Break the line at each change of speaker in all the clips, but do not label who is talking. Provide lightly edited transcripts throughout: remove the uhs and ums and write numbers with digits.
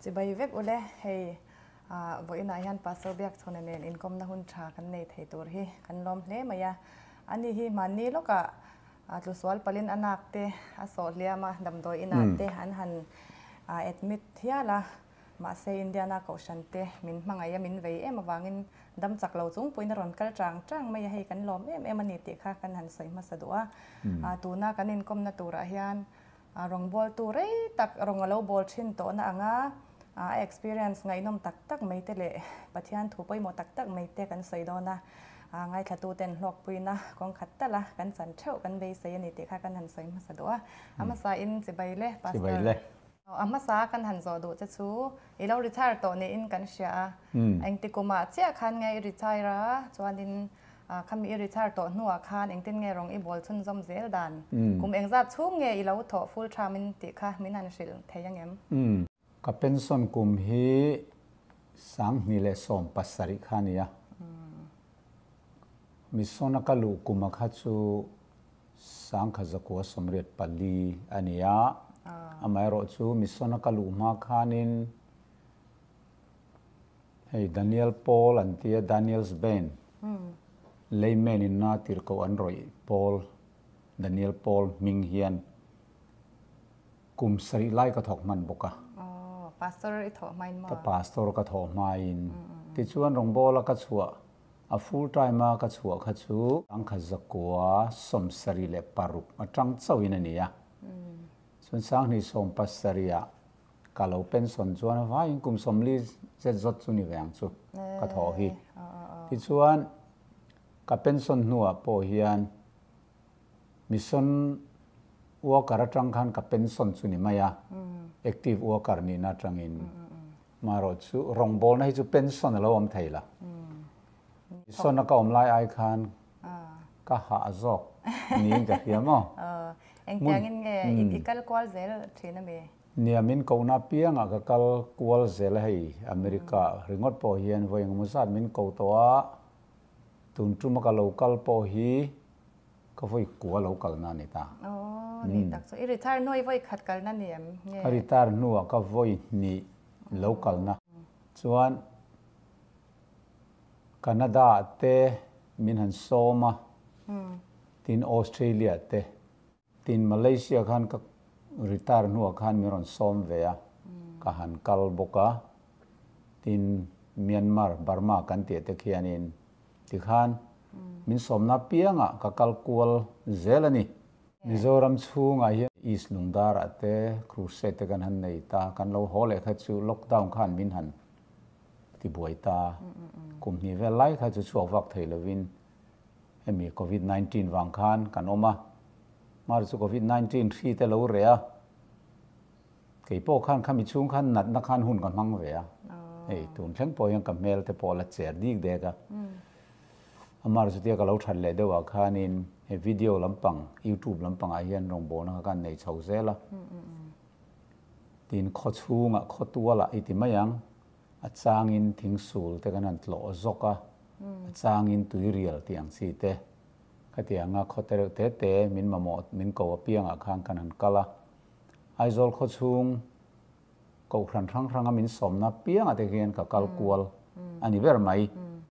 Chibai vek ule, hei vawiinah hian Pastor Biakchhawna nen inkawmna hun tha kan nei thei tur hi kan lawm hle mai a. Ani hi hmanni lawkah tlusual palin a nak te a sawh hliam a, damdawi inah te an han admit hial a. Mahse Indiana kohhran te min hmangaih a, min vei em avangin dam chak lo chung pawhin a rawn kal chang chang mai a, hei kan lawm em em a ni tih kha kan han sawi hmasa duh a. Tuna kan inkawmna turah hian rawngbawltu rei tak rawng a lo bawl thin tawhna anga a experience ngaihnawm tak tak mai te leh Pathian thu pawimawh tak tak mai te kan sawi dawn a, ngaithlatuten hlawkpuina kawng khat tala kan chan theuh kan beisei a ni tih kha kan han sawi hmasa duh a. A hmasain chibai le Pastor. A hmasa kan han zawh duh che chu i lo retire tawh niin kan hria a, engti kumah chiah khan nge i retire a, chuanin khami i retire tawh hnuah khan engtin nge rawng i bawl chhunzawm zel dan, kum engzat chhung nge i lo thawh full term in tih kha min han hrilh thei angem?
Ka pension kum hi 2017 kha a ni a, Mission a ka luh kuma kha chu 1984 a ni a, amaherawhchu mission a ka luh hma khanin hei Daniel Paul an tia Daniel's Band layman in na tirhkoh an rawih pawl Daniel Paul hming hian kum sarih lai ka thawk hman bawk a.
Aw, pastor i thawh hmain maw?
Ka pastor ka thawh hmain. Tichuan rawngbawla ka chhuah A full time a ka chhuah kha chu 1976 atang chauhin a ni a. Chuan 2017 ah ka lo pension chuan a vaiin kum 40 zet zawt chu ni ve ang chu ka thawh hi. Tichuan ka pension hnuah pawh hian mission worker atang khan ka pension chu ni mai a, active worker nihna atangin. Marawh chu rawngbawlna hi chu pension a lo awm thei la. Pension a ka awm lai ai khan ka hah zawk niin ka hria maw?
Engtiangin nge i kal kual zel thin a mi?
Nia, min kohna apiangah ka kal kual zel a hei America ringawt pawh hian vawi engemaw zat min ko tawh a, tun tuma ka lo kal pawh hi Ka vawi kua lo kalna a ni ta.
Aw, ni tak chu. I retire hnuah i vawi khat kalna ni em
nge? Ka retire hnuah ka vawi hnih lo kalna. Chuan Canada ah te min han sawm a, tin Australia te, tin Malaysia khan ka retire hnuah khan min rawn sawm ve a, ka han kal bawk a, tin Myanmar, Burma kan tih te khianin Tikhan min sawmna piangah ka kal kual zel a ni. Mizoram chhungah hian East Lungdarah te crusade te kan han nei ta, kan lo haw leh kha chu lockdown khan min han ti buai ta. Kum hnih vel lai kha chu chhuak vak thei lovin hemi covid 19 vang khan kan awm a. Mar chu covid 19 hri te lo reh a. Kei pawh khan khami chhung khan natna khan hun ka hmang ve a, hei tun thleng pawh hian ka hmel te pawh a la cher dik dek a. Amar chutia ka lo that leh deuh ah khanin he video lampang youtube lampang ah hian rawngbawlna kha kan nei chho zel a. Tin khaw chhungah khaw tualah i ti mai ang, a changin thingsul te kan han tlawh zawk a, a changin tuirial tih ang chi te. Khatianga khaw te reuh te te min mamawh min ko apiangah khan kan han kal a. Aizawl khawchhung kohhran hrang hranga min sawmna piangah te hian ka kal kual a ni ber mai.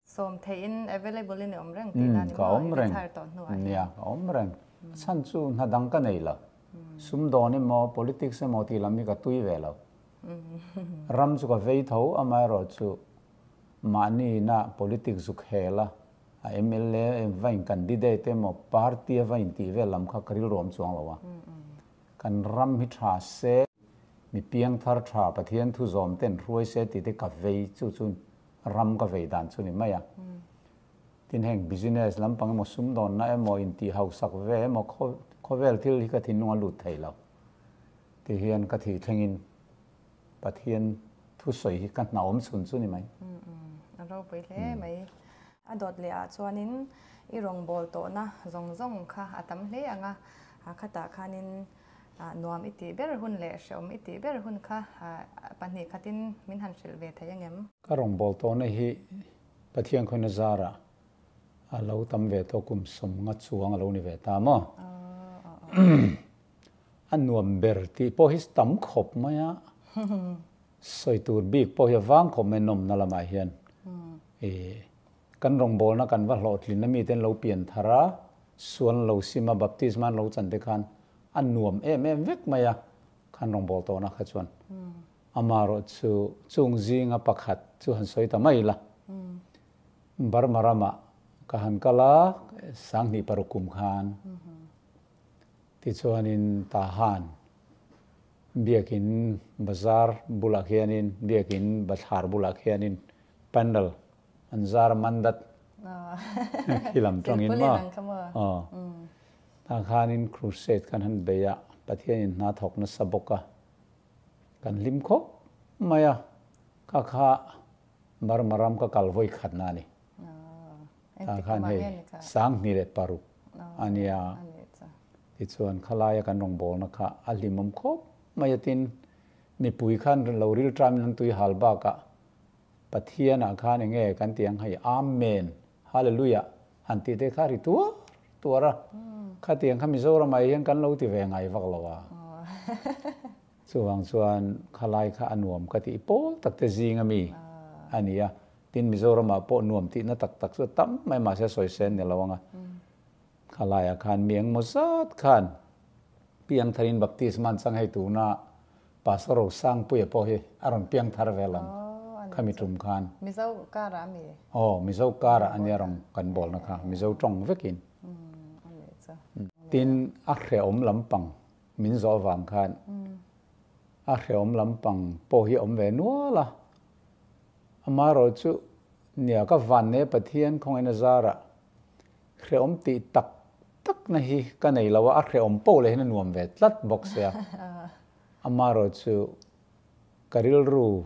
Sawm theihin available in i awm reng tihna a ni maw? I retire tawh hnuah hian.
Nia, ka awm reng. A chhan chu hna dang ka nei lo. Sumdawn emaw, politics emaw tih lam hi ka tui ve lo. Ram chu ka vei tho, amaherawhchu mahni ina politics zuk hel a, a mla va in candidate emaw, party a va intih vel lam kha ka rilru awm chuang lo a. Kan ram hi tha se, mi piangthar tha Pathian thu zawm ten hruai se tih te ka vei chu chu ram ka vei dan chu ni mai a. Tin heng business lampang emaw sumdawnna emaw intih hausak ve emaw khawvel thil hi ka thinlung a lut thei lo. Ti hian ka thih thlengin Pathian thusawi hi ka hna awm chhun chu ni mai.
A ropui hle mai. A dawt leh ah chuanin i rawngbâwl tawhna zawng zawng kha a tam hle ang a, khatah khanin nuam i tih ber hun leh hrehawm i tih ber hun kha pahnih khatin min han hrilh ve thei angem?
Ka rawngbâwl tawhna hi Pathian khawina zarah a lo tam ve tawh kum 50 chuang a lo ni ve ta maw? A nuam ber tih pawh hi tam khawp mai a. Sawi tur bik pawh hi a vang khawp mai nawmna lamah hian i kan rawngbawlna kan va hlawhtlinna mite an lo pian thar a, sual lo sim a, baptisma an lo chan te khan a nuam em em vek mai a, khan rawngbâwl tawhna kha chuan amaherawhchu chung zinga pakhat chu han sawi ta mai ila. Burma ramah ka han kal a, sanghnih paruk kum khan tichuanin Tahan Biakin bazar bulah khianin Biakin bathlar bulah khianin pandal an zar a mandat khi lam tangin maw aw tah khanin crusade khan han bei a Pathianin hna thawk nasa bawk a kan hlim khawp mai a kha kha Burma ram ka kal vawi khatna a ni tah khan hei sanghnih leh paruk a nia. Tichuan khalaia kan rawngbawlna kha a hlimawm khawp mai a tin, mipui khan lo rilṭamin an tui hal bakah Pathianah khan eng nge kan tih ang hei Amen, Hallelujah han tih te kha ri tuar tuar a, khatiang kha Mizoramah hian kan lo ti ve ngai vak lo a. Chuvang chuan khalai kha a nuam ka tih pawl tak te zing a mi a ni a, tin Mizoramah pawh nuam tihna tak tak chu a tam mai mahse sawi sen ni lo ang a. Khalaiah khan mi engmaw zat khan piangtharin baptisma an chang hei tuna Pastor Rosangpuia pawh hi a rawn piangthar vel ang khami tum khan.
Mizo karah a mi?
Aw, Mizo karah a nia rawn kan bawlna kha, Mizo tawng vekin. Tin, a hrehawm lampang min zawh avang khan a hrehawm lampang pawh hi a awm ve nual a. Amaherawhchu nia ka vanne Pathian khawngaihna zarah Hrehawm tih tak tak na hi ka nei lo a, a hrehawm poh leh hian a nuam ve tlat bawk sia. Amaherawh chu ka rilru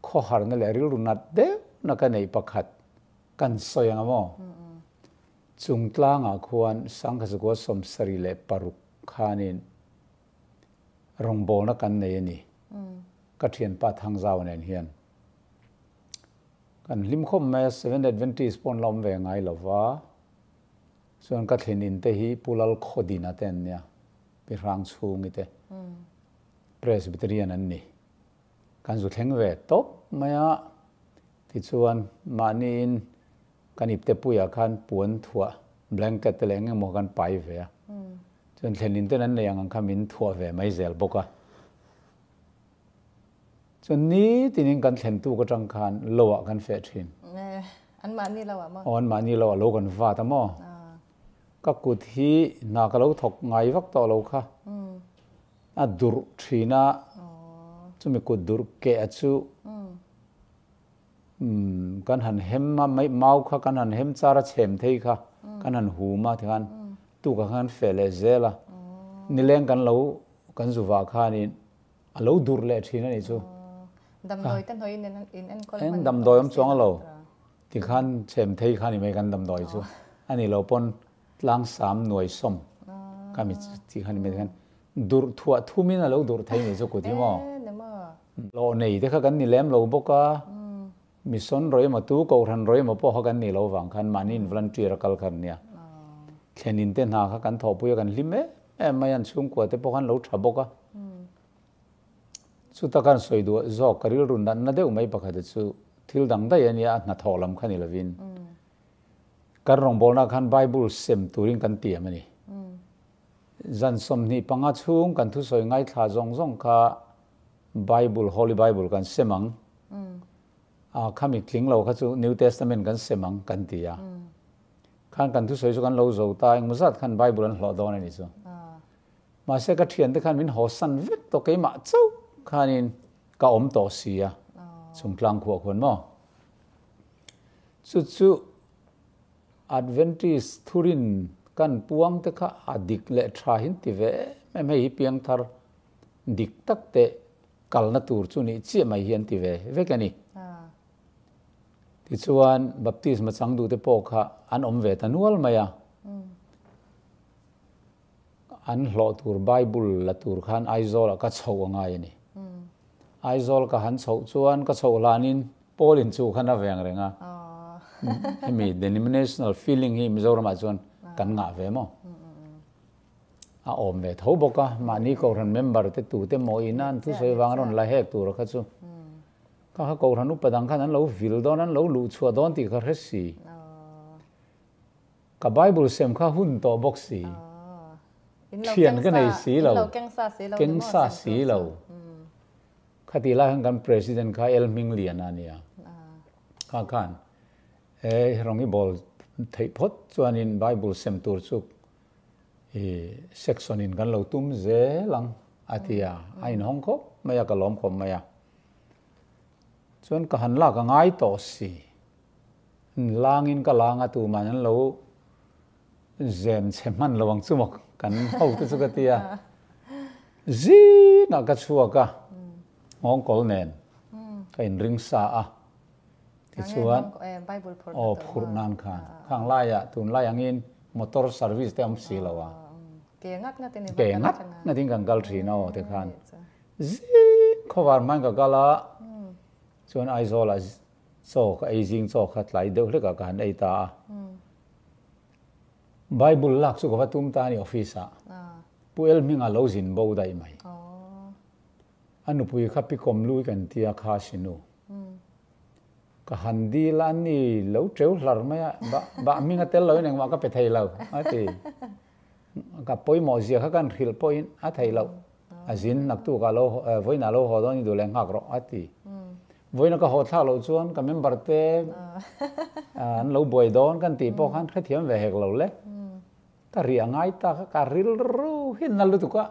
khawharna leh rilru nat deuhna ka neih pakhat kan sawi ang a maw? Chung tlangah khuan Sangkhazukua 76 khanin rawngbawlna kan nei a ni. Ka thianpa Thangzau nen hian. Kan hlim khawp mai a, Seventh Adventist pawh an la awm ve ngai lo va, chuan ka thlen in te hi Pu Lal Khawdina te an nia, Pi Hrang Chhungi te, Presbyterian an ni. Kan zu thleng ve tawp mai a, tichuan mahniin kan ipte puiah khan puan thuah blanket te leh eng emaw kan pai ve a, chuan thlen in ten an nei ang ang kha min thuah ve mai zel bawk a. Chuan nitinin kan thlen tuk atang khan lo ah kan feh thin.
An mahni lo ah maw?
Aw, an mahni lo ah lo kan vat a maw? Ka kut hi hna ka lo thawk ngai vak tawh lo kha. A durh thin a, chumi kut durh keh a chu kan han hem a, mau kha kan han hem char a chhem thei kha kan han hum a tikhan tuk ah khan kan feh leh zel a. Nileng kan lo kan zu vah khanin A lo durh leh thin a nih chu.
Damdawi te hnuaiin in enkawl hman
Eng damdawi awm chuang lo. Tikhan chhem thei kha ni mai kan damdawi chu. A nih loh pawn tlang sam nuai sawm kha mi tih kha ni mai tikhan durh thuah thumin a lo durh thei nih chu kut hi maw. Hlawh nei te kha kan ni lem lo bawk a, mission rawih emaw tu kohhran rawih emaw pawh kha kan nih loh vang khan mahni in volunteer a kal kha an nia. Thlen in te hna kha kan thawhpui a kan hlim em em mai a, an chhungkua te pawh khan lo tha bawk a. Chuta khan sawi duh zawk ka rilru natna deuh mai pakhat chu thil dang daih a nia, a hnathawh lam kha ni lovin kan rawngbawlna khan Bible sem turin kan tiam a ni. Zan 25 chhung kan thusawi ngaithla zawng zawng kha Bible, Holy Bible kan sem ang, a khami tling lo kha chu New Testament kan sem ang kan ti a. Khan kan thusawi chu kan lo zo ta, engmaw zat khan Bible an hlawh dawn a ni chu. Mahse ka thiante khan min haw san vek tawh keimah chauh khanin ka awm tawh si a, chung tlang khuah khuan maw? Chu chu Adventist thurin kan puang te kha a dik leh tha hin ti ve em em hei hi piangthar dik tak te kalna tur chu nih chiah mai hi an ti ve vek a ni. Tichuan baptisma chang duh te pawh kha an awm ve ta nual mai a. An hlawh tur Bible la tur khan Aizawl ah ka chhoh a ngai a ni. Aizawl ka han chhoh chuan ka chhoh hlanin Paul in chu khan a veng reng a. Hemi denominational feeling hi Mizoram ah chuan kan ngah ve maw? A awm ve tho bawk a, mahni Kohhran member te tu te maw ina an thusawi vang a rawn la hek tur kha chu. Kha kha Kohhran upa dang khan an lo vil dawn, an lo luh chhuah dawn tih ka hre si. Ka Bible sem kha hun tawh bawk si. Thian ka nei si lo, keng sa si lo. Khatih lai khan kan President kha El Hmingliana a nia. Kha khan he rawng i bawl theih phawt chuanin Bible sem tur chu i section in kan lo tum zel ang a ti a, a inhawng khawp mai a, ka lawm khawp mai a. Chuan ka han lak a ngai tawh si. Langin ka lang a tuman an lo zem chhe hman lo ang chu maw kan hote chu ka ti a. Zingah ka chhuak a, nghawngkawl nen ka inring sa a. Tichuan, aw phurh nan khan khang laiah tunlai angin motor service te a awm si lo a.
Ke ngat ngatin
Ke ngat ngatin kan kal thin a aw tikhan. Zing khawvar hmain ka kal a, chuan Aizawlah chaw ka ei zing chaw kha tlai deuh hlekah ka han ei ta a. Bible lak chu ka va tum ta a ni office ah. Pu El hmingah lo zin bo daih mai. A nupui kha pi kawm lui kan tia kha sinu. Ka han dil a, an ni lo teu hlar mai a, bah hming a tel loin engmah ka pe thei lo a ti. Ka pawimawh zia kha kan hrilh pawhin a theih loh. A zin naktuk ah lo vawiin ah lo haw dawn i duh leh nghak rawh a ti. Vawiin a ka haw thlak loh chuan ka member te an lo buai dawn kan tih pawh khan hrethiam ve hek lo le. Ka riah ngai ta kha ka rilru hi na lutuk a.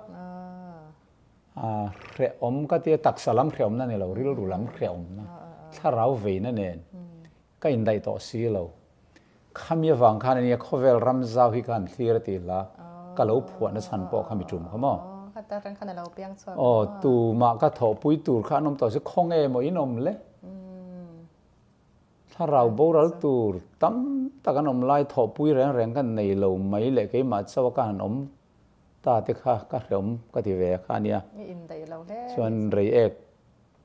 Hrehawm ka tia taksa lam hrehawmna ni lo rilru lam hrehawmna thlarau veina nen ka indaih tawh si lo. Khami avang khan ania khawvel ram zau hi khan thlir a tih hla ka lo phuahna chhan pawh kha mi tum kha maw. Aw tumah ka thawhpui tur kha an awm tawh si khawnge maw in awm le. Thlarau boral tur tam tak an awm lai thawhpui reng reng kan nei lo mai leh keimah chauh a ka han awm ta te kha ka hreawm ka ti ve kha ania. Chuan Reiek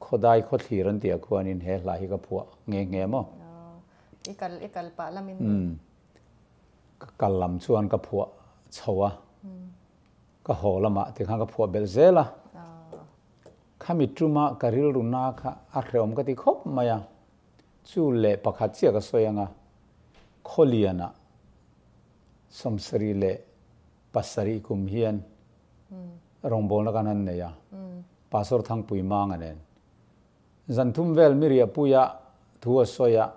Khawdai khawthlir an tih ah khuanin he hla hi ka phuah nghe nghe maw?
I kal i kal pah lamin.
Umm. Ka kal lam chuan ka phuah chho a. Ka haw lamah tikhan ka phuah belh zel a. Khami tuma ka rilru na kha a hreawm ka ti khawp mai a. Chu leh pakhat chiah ka sawi anga Khawlianah 77 kum hian rawngbawlna kan han nei a, Pastor Thangpui Manga nen. Zan thum vel mi riahpuia thu a sawi a,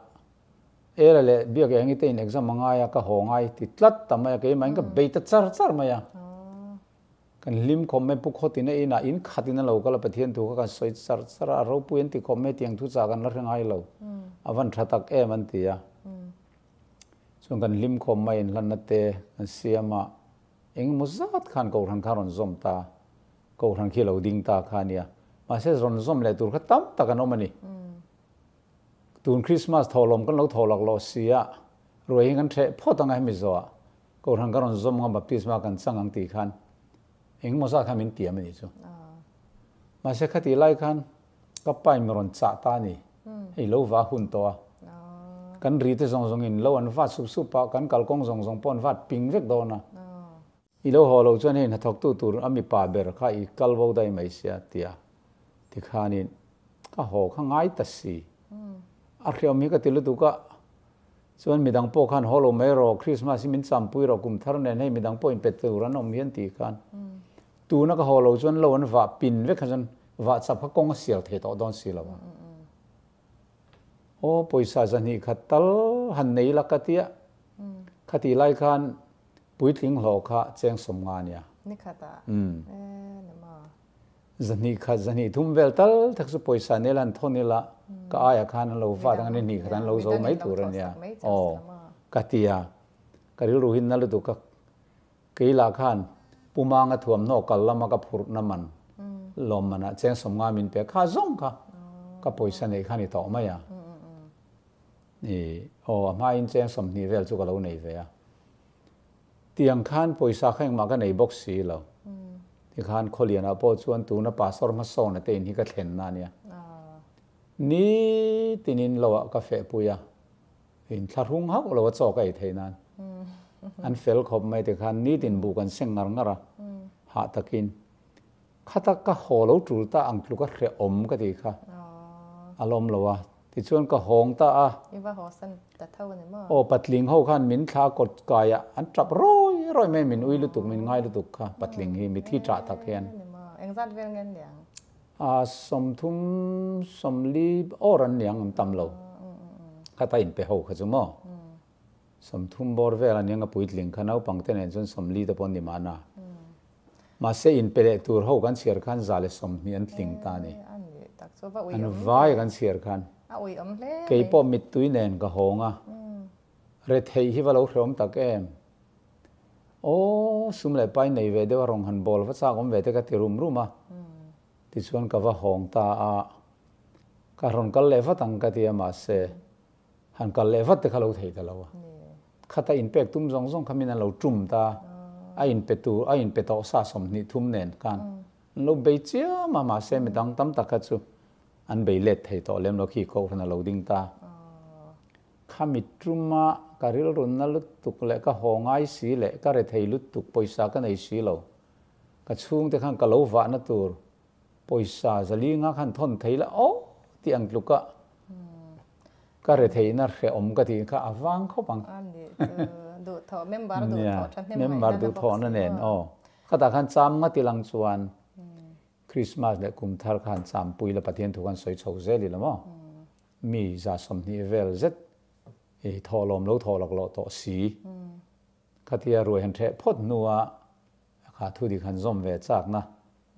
Ela leh Biak Engi te in exam a ngai a, ka haw ngai ti tlat ta mai a, keimahin ka bei ta char char mai a. Kan hlim khawp mai, Pu Khawtina inah in khat in a lo kal a, Pathian thu kha kan sawi char char a, a ropui an ti khawp mai, tiang thu chah kan la hre ngai lo, a van tha tak em an ti a. Chuan kan hlim khawp mai inhlanna te kan siam a, Engemaw zat khan Kohhran kha rawn zawm ta, Kohhran khi lo ding ta kha a nia. Mahse rawn zawm leh tur kha tam tak an awm a ni. Tun Christmas thawhlawm kan lo thaw lak lawh si a, ruai hi kan hreh phawt ang a hemi zawhah Kohhran ka rawn zawm ang a, baptisma kan chang ang tih khan engemaw zat khan min tiam a nih chu. Mahse khatih lai khan ka pa in rawn chah ta a ni, hei lo va hun tawh a. Kan ri te zawng zawng in lo an vat sup sup a, kan kalkawng zawng zawng pawh an vat ping vek dawn a. I lo haw loh chuan hei hnathawktu tur a mipa ber kha i kal vo daih mai sia tia tikhanin ka haw kha ngai ta si. A hriawm hi ka ti lutuk a, chuan midang pawh khan haw lo mai rawh, Christmas hi min champui rawh kum thar nen hei midang pawh in pe tur an awm hian tih khan tuna ka haw lo chuan lo an vah pin vek kha chuan vah chap kha kawng a sial thei tawh dawn si lo a. Aw pawisa zahnih khat tal han nei la ka tia, khatih lai khan Puitling hlawh kha cheng sawm nga nia.
Ni khat ah? Umm. E ni maw?
Zahnih khat, zahnih thum vel tal tak chu pawisa nel han thawn ila ka aiah khan an lo vat ang a ni hnih khat an lo zo mai tur a nia. Aw ka ti a, ka rilru hi na lutuk a, keilah khan Pu Manga thuamhnaw kal lama ka phurhna man lawm manah cheng sawm nga min pe kha zawng kha ka pawisa neih kha ni tawh mai a. I aw a hmain cheng 20 vel chu ka lo nei ve a. Tiang khan pawisa kha engmah ka nei bawk si lo. Tikhan Khawlianah pawh chuan tuna pastor hmasawna te in hi ka thlenna a nia. Ni tinin loah ka fehpui a, in thlahrung hauh lo a chaw ka ei theih nan. An fel khawp mai tikhan nitin buh kan seng ngar ngar a, hah takin. Khata ka haw lo tul ta ang tluk a hrehawm ka ti kha. A lawm lo a, tichuan ka hawng ta a.
I va haw san ta tho a ni maw?
Aw, patling ho khan min thla kawt kai a, an tap rawi rawi mai, min ui lutuk, min ngai lutuk kha patling hi, mithi tah tak hian.
Ni maw? Engzat vel nge an niang?
A, 30, 40 awr an niang, an tam lo. Khata inpe ho kha chu maw? 30 bawr vel a niang a puitling kha naupang te nen chuan 40 te pawh an ni mahna. Mahse inpe leh tur ho kan chhiar khan 120 an tling ta a ni. An vai kan chhiar khan. Kei pawh mittui nen ka hawng a. Retheih hi va lo hreawm tak em? Aw, sum leh pai nei ve deuh a rawng han bawl va chak awm ve te ka ti rum rum a. Tichuan ka va hawng ta a. Ka rawn kal leh vat ang ka ti a mahse Han kal leh vat te kha lo thei ta lo a. Khata inpek tum zawng zawng kha min an lo tum ta a inpe tur a inpe tawh sa 23 nen khan an lo bei chiam a mahse midang tam tak kha chu an bei let thei tawh lem lo khi kohhran a lo ding ta. Khami tuma ka rilrunna lutuk leh ka haw ngai si leh ka rethei lutuk pawisa ka nei si lo ka chhungte khan ka lo vahna tur Pawisa zalinga khan thawn thei la aw tih ang tluka ka retheihna hrehawm ka tih kha a vang khawp ang. Nia, member duhthawhna nen aw. Khatah khan cham ngati lang chuan Christmas leh kum thar khan cham pui la Pathian thu khan sawi chho zel ila maw? Mi 20 vel zet i thawhlawm lo thawh laklawh tawh si. Khatia ruai han hreh phawt hnua Kha thu dik han zawm ve chakna,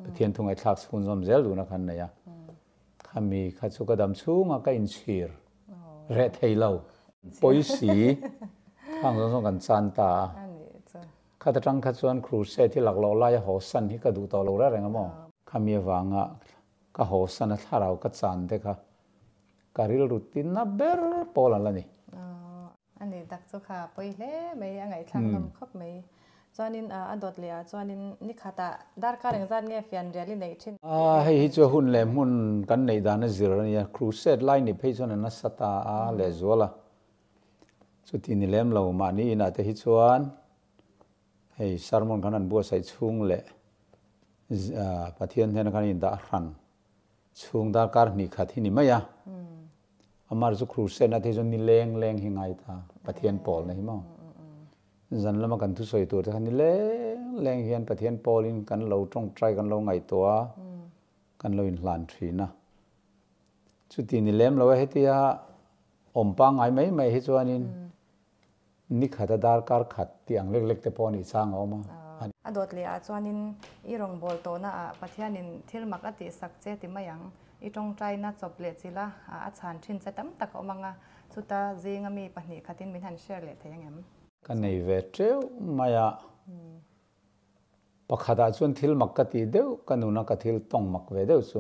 Pathian thu ngaihthlak chhun zawm zel duhna khan nei a. Khami kha chu ka dam chhunga ka inchhir reh thei lo. Pawisi khang zawng zawng kan chan ta a. Khat atang kha chuan crusade hi laklawh laia haw san hi ka duh tawh lo reng reng a maw. Khami avanga ka haw san a thlarau ka chan te kha ka rilru tinna ber pawl an la ni.
A ni tak chu kha pawi hle mai a ngaihthlak nawm khawp mai. Chuanin a dawt leh ah chuanin ni khatah darkar engzat nge fian rial i neih thin?
A hei hi chu hun leh hmun kan neih dan a zir a nia. Crusade lai ni phei chuan a nasa ta a lehzual a. Chuti ni lem lo mahni inah te hi chuan hei sermon khan an buatsaih chhung leh Pathian hnena khan a indah hran Chhung darkar hnih khat hi ni mai a. Amar chu crusade na te hi chuan ni leng leng hi ngai ta, Pathian pawlna hi maw. Zan lama kan thusawi tur te kha ni leng leng hian Pathian pawlin kan lo tawngtai kan lo ngaihtuah a, kan lo inhlan thin a. Chuti ni lem lo e hetia awm pangngai mai mai hi chuanin Ni khat a darkar khat tih ang lek lek te pawh a nih chang a awm a.
A dawt leh ah chuanin i rawngbâwl tawhna ah Pathianin thil mak a tihsak che ti mai ang. I tawngtaina chawp leh chila a chhan thin che tam tak a awm ang a, chuta zinga mi pahnih khatin min han share leh thei ang em?
Ka nei ve teuh mai a. Pakhatah chuan thil mak ka tih deuh, ka nuna ka thil tawng mak ve deuh chu.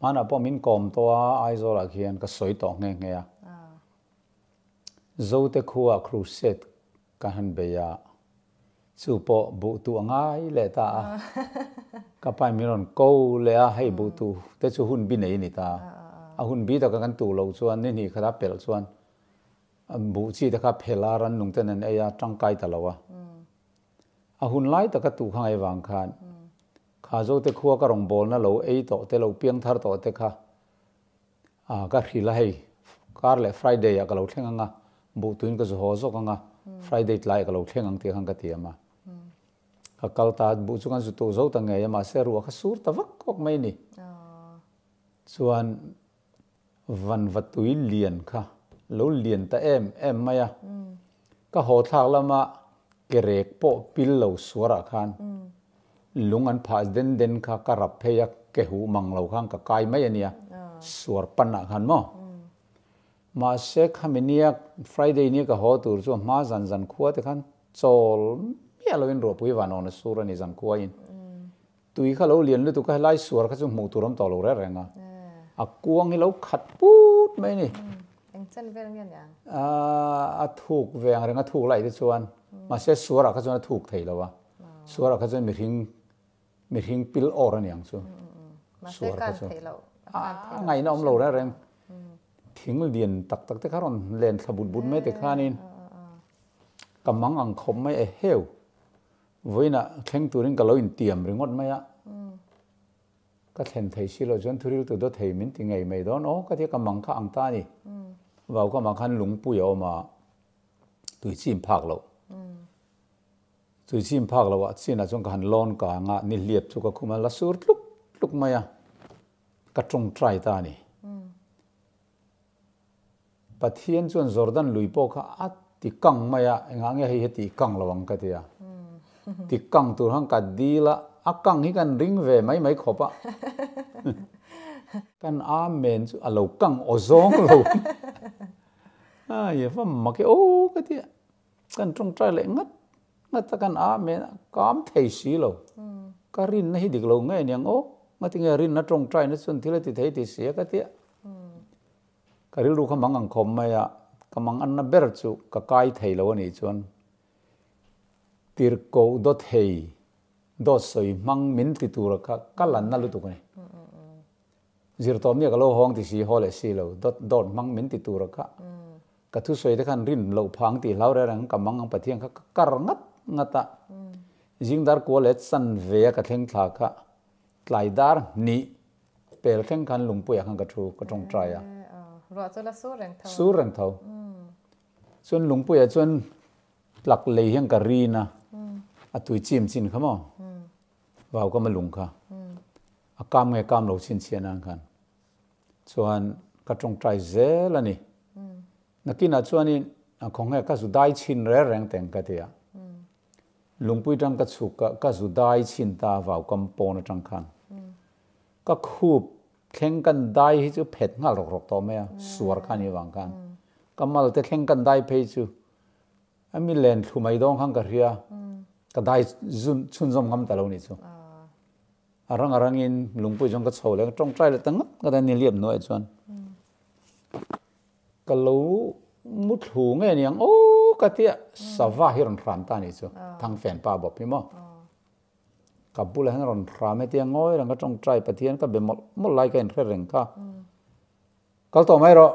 Hmanah pawh min kawm tawh a, Aizawlah khian ka sawi tawh nghe nghe a. Zote khua crusade ka han bei a, chu pawh buh tuh a ngai leh ta a. Ka pa in min rawn ko leh a, hei buh tuh te chu hun bi nei a ni ta. A hun bi taka kan tuh loh chuan ni hnih khat a pelh chuan buh chi te kha phel a, rannung ten an ei a, tangkai ta lo a. A hun lai taka tuh kha ngai vang khan kha Zote khua ka rawngbawlna lo ei tawh te, lo piang thar tawh te kha A, ka hrilh a hei, kar leh Friday ah ka lo thleng ang a, buh tuin ka zu haw zawk ang a, Friday tlaiah ka lo thleng ang tih khan ka ti am a. Ka kal ta, buh chu kan zu tuh zo ta ngei a, mahse ruah kha sur ta vak vak mai a ni. Chuan vanva tui lian kha lo lian ta em em mai a, ka haw thlak lama ke rek pawh pil lo suarah khan Lung an phah den den kha ka rap phei a, ke huh mang lo khan ka kai mai a nia, suar pan ah khan maw. Mahse khami nia Friday nia ka haw tur chu a hma zan zan khua te khan chawl miah lo in ruahpui van awn a sur a ni zan khua in. Tui kha lo lian lutuk a, helai suar kha chu hmuh tur awm tawh lo reng reng a, a kuang hi lo khat put mai a ni.
Eng chen vel nge niang?
A thuk ve ang reng a thuk laih te chuan, mahse suar ah kha chuan a thuk thei lo a. Suar ah kha chuan mihring mihring pil awr a niang chu.
Suar kha chu.
A ngaihna awm lo reng reng. Thing lian tak tak te kha rawn len thla but but mai te khanin ka mang ang khawp mai e heu. Vawiinah thleng turin ka lo intiam ringawt mai a. Ka thlen thei si loh chuan thuril tu dawt thei min ti ngei mai dawn aw ka ti a, ka mang kha ang ta a ni. Vau ka mah khan lungpui a awm a, tui chim phak loh. Tui chim phak loh ah chin ah chuan ka han lawn kang a, ni hliap chu ka khum a, la sur tluk tluk mai a, ka tawngtai ta a ni. Pathian chuan Jordan lui pawh kha a ti kang mai a, engah nge hei hi tih kang lo ang ka ti a. Ti kang tur khan ka dil a, a kang hi kan ring ve mai mai khawp a. Kan Amen chu a lo kang aw zawng lo. Ai va mak e aw ka ti a. Kan tawngtai leh ngat ngat a kan Amen a, kam thei si lo. Ka rinna hi dik lo nge niang aw, ngatinge rinna tawngtaina chuan thil a ti thei ti si a ka ti a. Ka rilru kha mang ang khawp mai a, ka mang anna ber chu ka kai thei lo a nih chuan tirhkoh dawt thei, dawt sawi hmang min ti tura kha ka lanna lutuk a ni. Zirtawmnia ka lo hawng ti si, haw leh si lo, dawt dawt hmang min ti tura kha ka thusawi te khan rin loh phang tih hlau reng reng ka mang ang Pathian kha ka kar ngat ngat a. Zingdar kua leh chan ve a ka thleng thla kha tlai dar hnih Pel thleng khan lungpuiah khan ka thu, ka tawngtai a.
Ruah chu la sur reng tho.
Sur reng tho. Chuan lungpuiah chuan tlak lei hian ka rin a, a tui chim chin kha maw? Vau ka ma lung kha. A kam nge kam lo chhinchhiah nan khan. Chuan ka tawngtai zel a ni. Nakinah chuanin khawnge ka zu dai chhin reng reng teng ka ti a. Lungpui tang ka chhuk a, ka zu dai chhin ta vau kam pawn atang khan. Ka khup thleng kan dai hi chu phet nghal rawk rawk tawh mai a, suar kha ni vang khan. Ka mal te thleng kan dai phei chu a mi len thlu mai dawng khan ka hria, ka dai zun chhunzawm ngam ta lo ni chu. A rang a rangin lungpui chuan ka chho leh ka tawngtai leh ta ngat ngat a ni liam hnuaiah chuan. Ka lo mu thlu nge niang aw ka tia sava hi rawn hram ta nih chu Thangfen pa bawp hi maw ka bulah hian rawn hram hetia ngawi reng ka tawngtai Pathian ka be mawlh mawlh lai ka inhre reng kha kal tawh mai rawh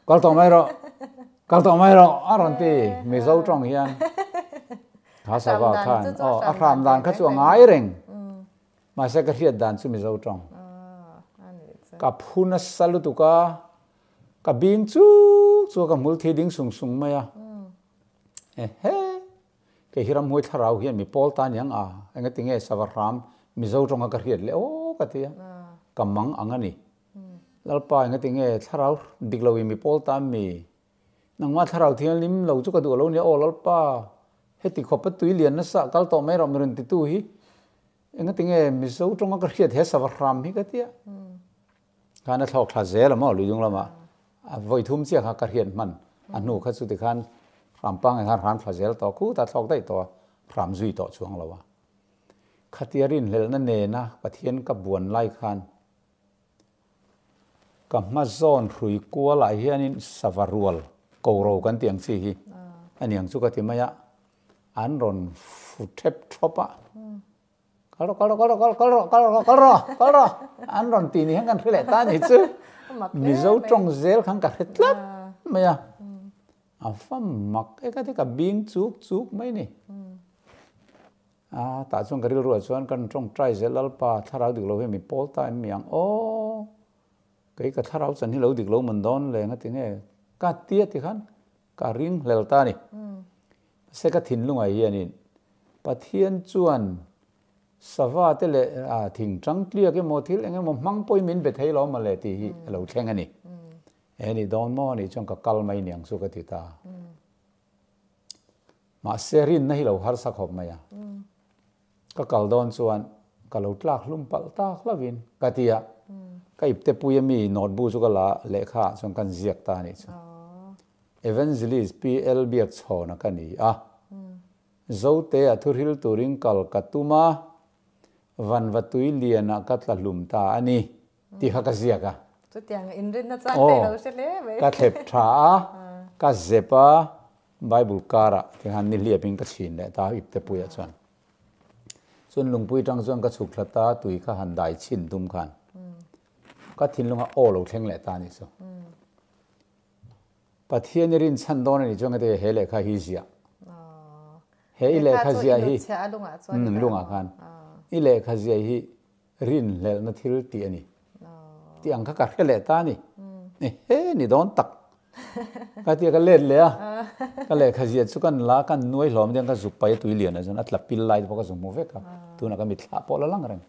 kal tawh mai rawh kal tawh mai rawh a rawn ti Mizo tawng hian kha sava khan aw a hram dan kha chu a ngai reng Mahse ka hriat dan chu Mizo tawng. Ka phu nasa lutuk a, ka bing chuk chuk a, ka hmul thi ding sung sung mai a. Ehe, kei hi ramhuai thlarau hian mi pawl ta niang a, engati nge sava hram Mizo tawnga ka hriat leh aw ka ti a, ka mang ang a ni. Lalpa engati nge thlarau dik lo in mi pawl ta mi, nangmah thlarau thianghlim lo chu ka duh lo nia aw Lalpa, heti khawpa tui lian nasa kal tawh mai rawh mi rawn titu hi. Engati nge Mizo tawnga ka hriat he sava hram hi ka tia. Khan a thlawk thla zel a maw Luidung lamah. A vawi thum chiah kha ka hriat hman. A hnu kha chu tikhan hram pangngai khan hram thla zel tawh khut a thlawk daih tawh a, hram zui tawh chuang lo a. Khatia rinhlelhna nena Pathian ka buan lai khan ka hma zawn hrui kualah hianin sava rual ko ro kan tih ang chi hi a niang chu ka ti mai a. An rawn fu thep thawp a, Kal rawh, kal rawh, kal rawh, kal rawh, kal rawh, kal rawh, kal rawh, an rawn tih ni hian kan hre leh ta a ni chu. Mizo tawng zel khan ka hre tlat mai a. A va mak e ka ti, ka bing chuk chuk mai ni. A tah chuan ka rilruah chuan kan tawngtai zel Lalpa thlarau dik lo hi mi pawl ta em mi ang aw. Kei ka thlarau chan hi lo dik lo man dawn leng a ti nge ka tia ti khan Ka ring hlel ta a ni. Mahse ka thinlungah hianin Pathian chuan sava te leh thing tang tliak emaw thil eng emaw hmang pawhin min be thei lo mawle tih hi a lo thleng a ni. He ni dawn maw anih chuan ka kal mai niang chu ka ti ta. Mahse rinna hi lo harsa khawp mai a. Ka kal dawn chuan ka lo tlak hlum palh tak hlauhin ka ti a, ka ipte pui ami note bu chu ka la lehkha ah chuan kan ziak ta anih chu. Evangelist PL Biakchhawna ka ni a, Zote a thuhril turin kal ka tum a, Vanva tui lianah ka tla hlum ta a ni tih kha ka ziak a.
Chutiang inrinna chang te i lo hre hle mai.
Ka thlep tha a, ka zep a, Bible karah te khan ni hliapin ka chhin leh ta ipte puiah chuan. Chuan lungpui tang chuan ka chhuk thla ta, tui kha han dai chhin tum khan ka thinlunga aw lo thleng leh ta a nih chu. Pathian i rin chhan dawn a nih chuan ka ti he lehkha hi ziah. He i lehkha ziah hi lungah khan i lehkha ziah hi. Rinhlelhna thil tih a ni. Tih ang kha ka hre leh ta a ni. Ehe ni dawn tak. Ka tia ka let leh a, ka lehkha ziah chu kan la kan nuai hlawm dian ka zuk pai a tui lian ah chuan a tla pil lai te pawh ka zu hmu vek a, tunah ka mitthlah pawh la lang reng.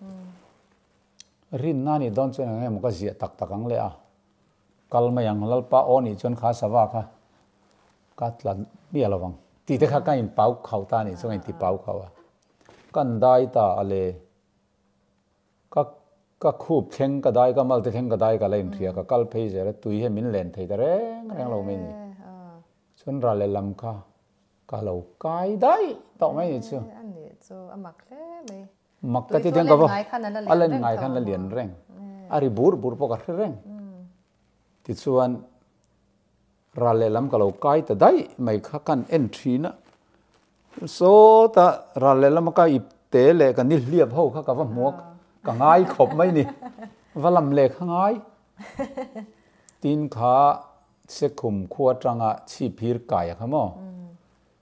Rinna ni dawn chuan eng emaw ka ziah tak tak ang leh a, kal mai ang Lalpa aw nih chuan kha sava kha ka tla miah lo vang tih te kha ka in pau khauh ta a nih chuan ka inti pau khauh a, kan dai ta a le. Ka ka khup thleng ka dai ka malte thleng ka dai ka la inhria ka kal phei zel a tui hian min len thei ta reng reng lo mai ni. Chuan ral leh lam kha ka lo kai daih tawh mai ni chu. Mak ka ti tiang ka va a len ngai khan la lian reng a ri bur bur pawh ka hre reng. Tichuan Ral lehlam ka lo kai ta daih mai kha kan en thin a, sawta ral lehlama ka ip te leh ka ni hliap ho kha ka va hmu a, ka ngai khawp mai ni, va lam leh kha ngai. Tin kha Sekhum khua atanga chhip phir kai a kha maw,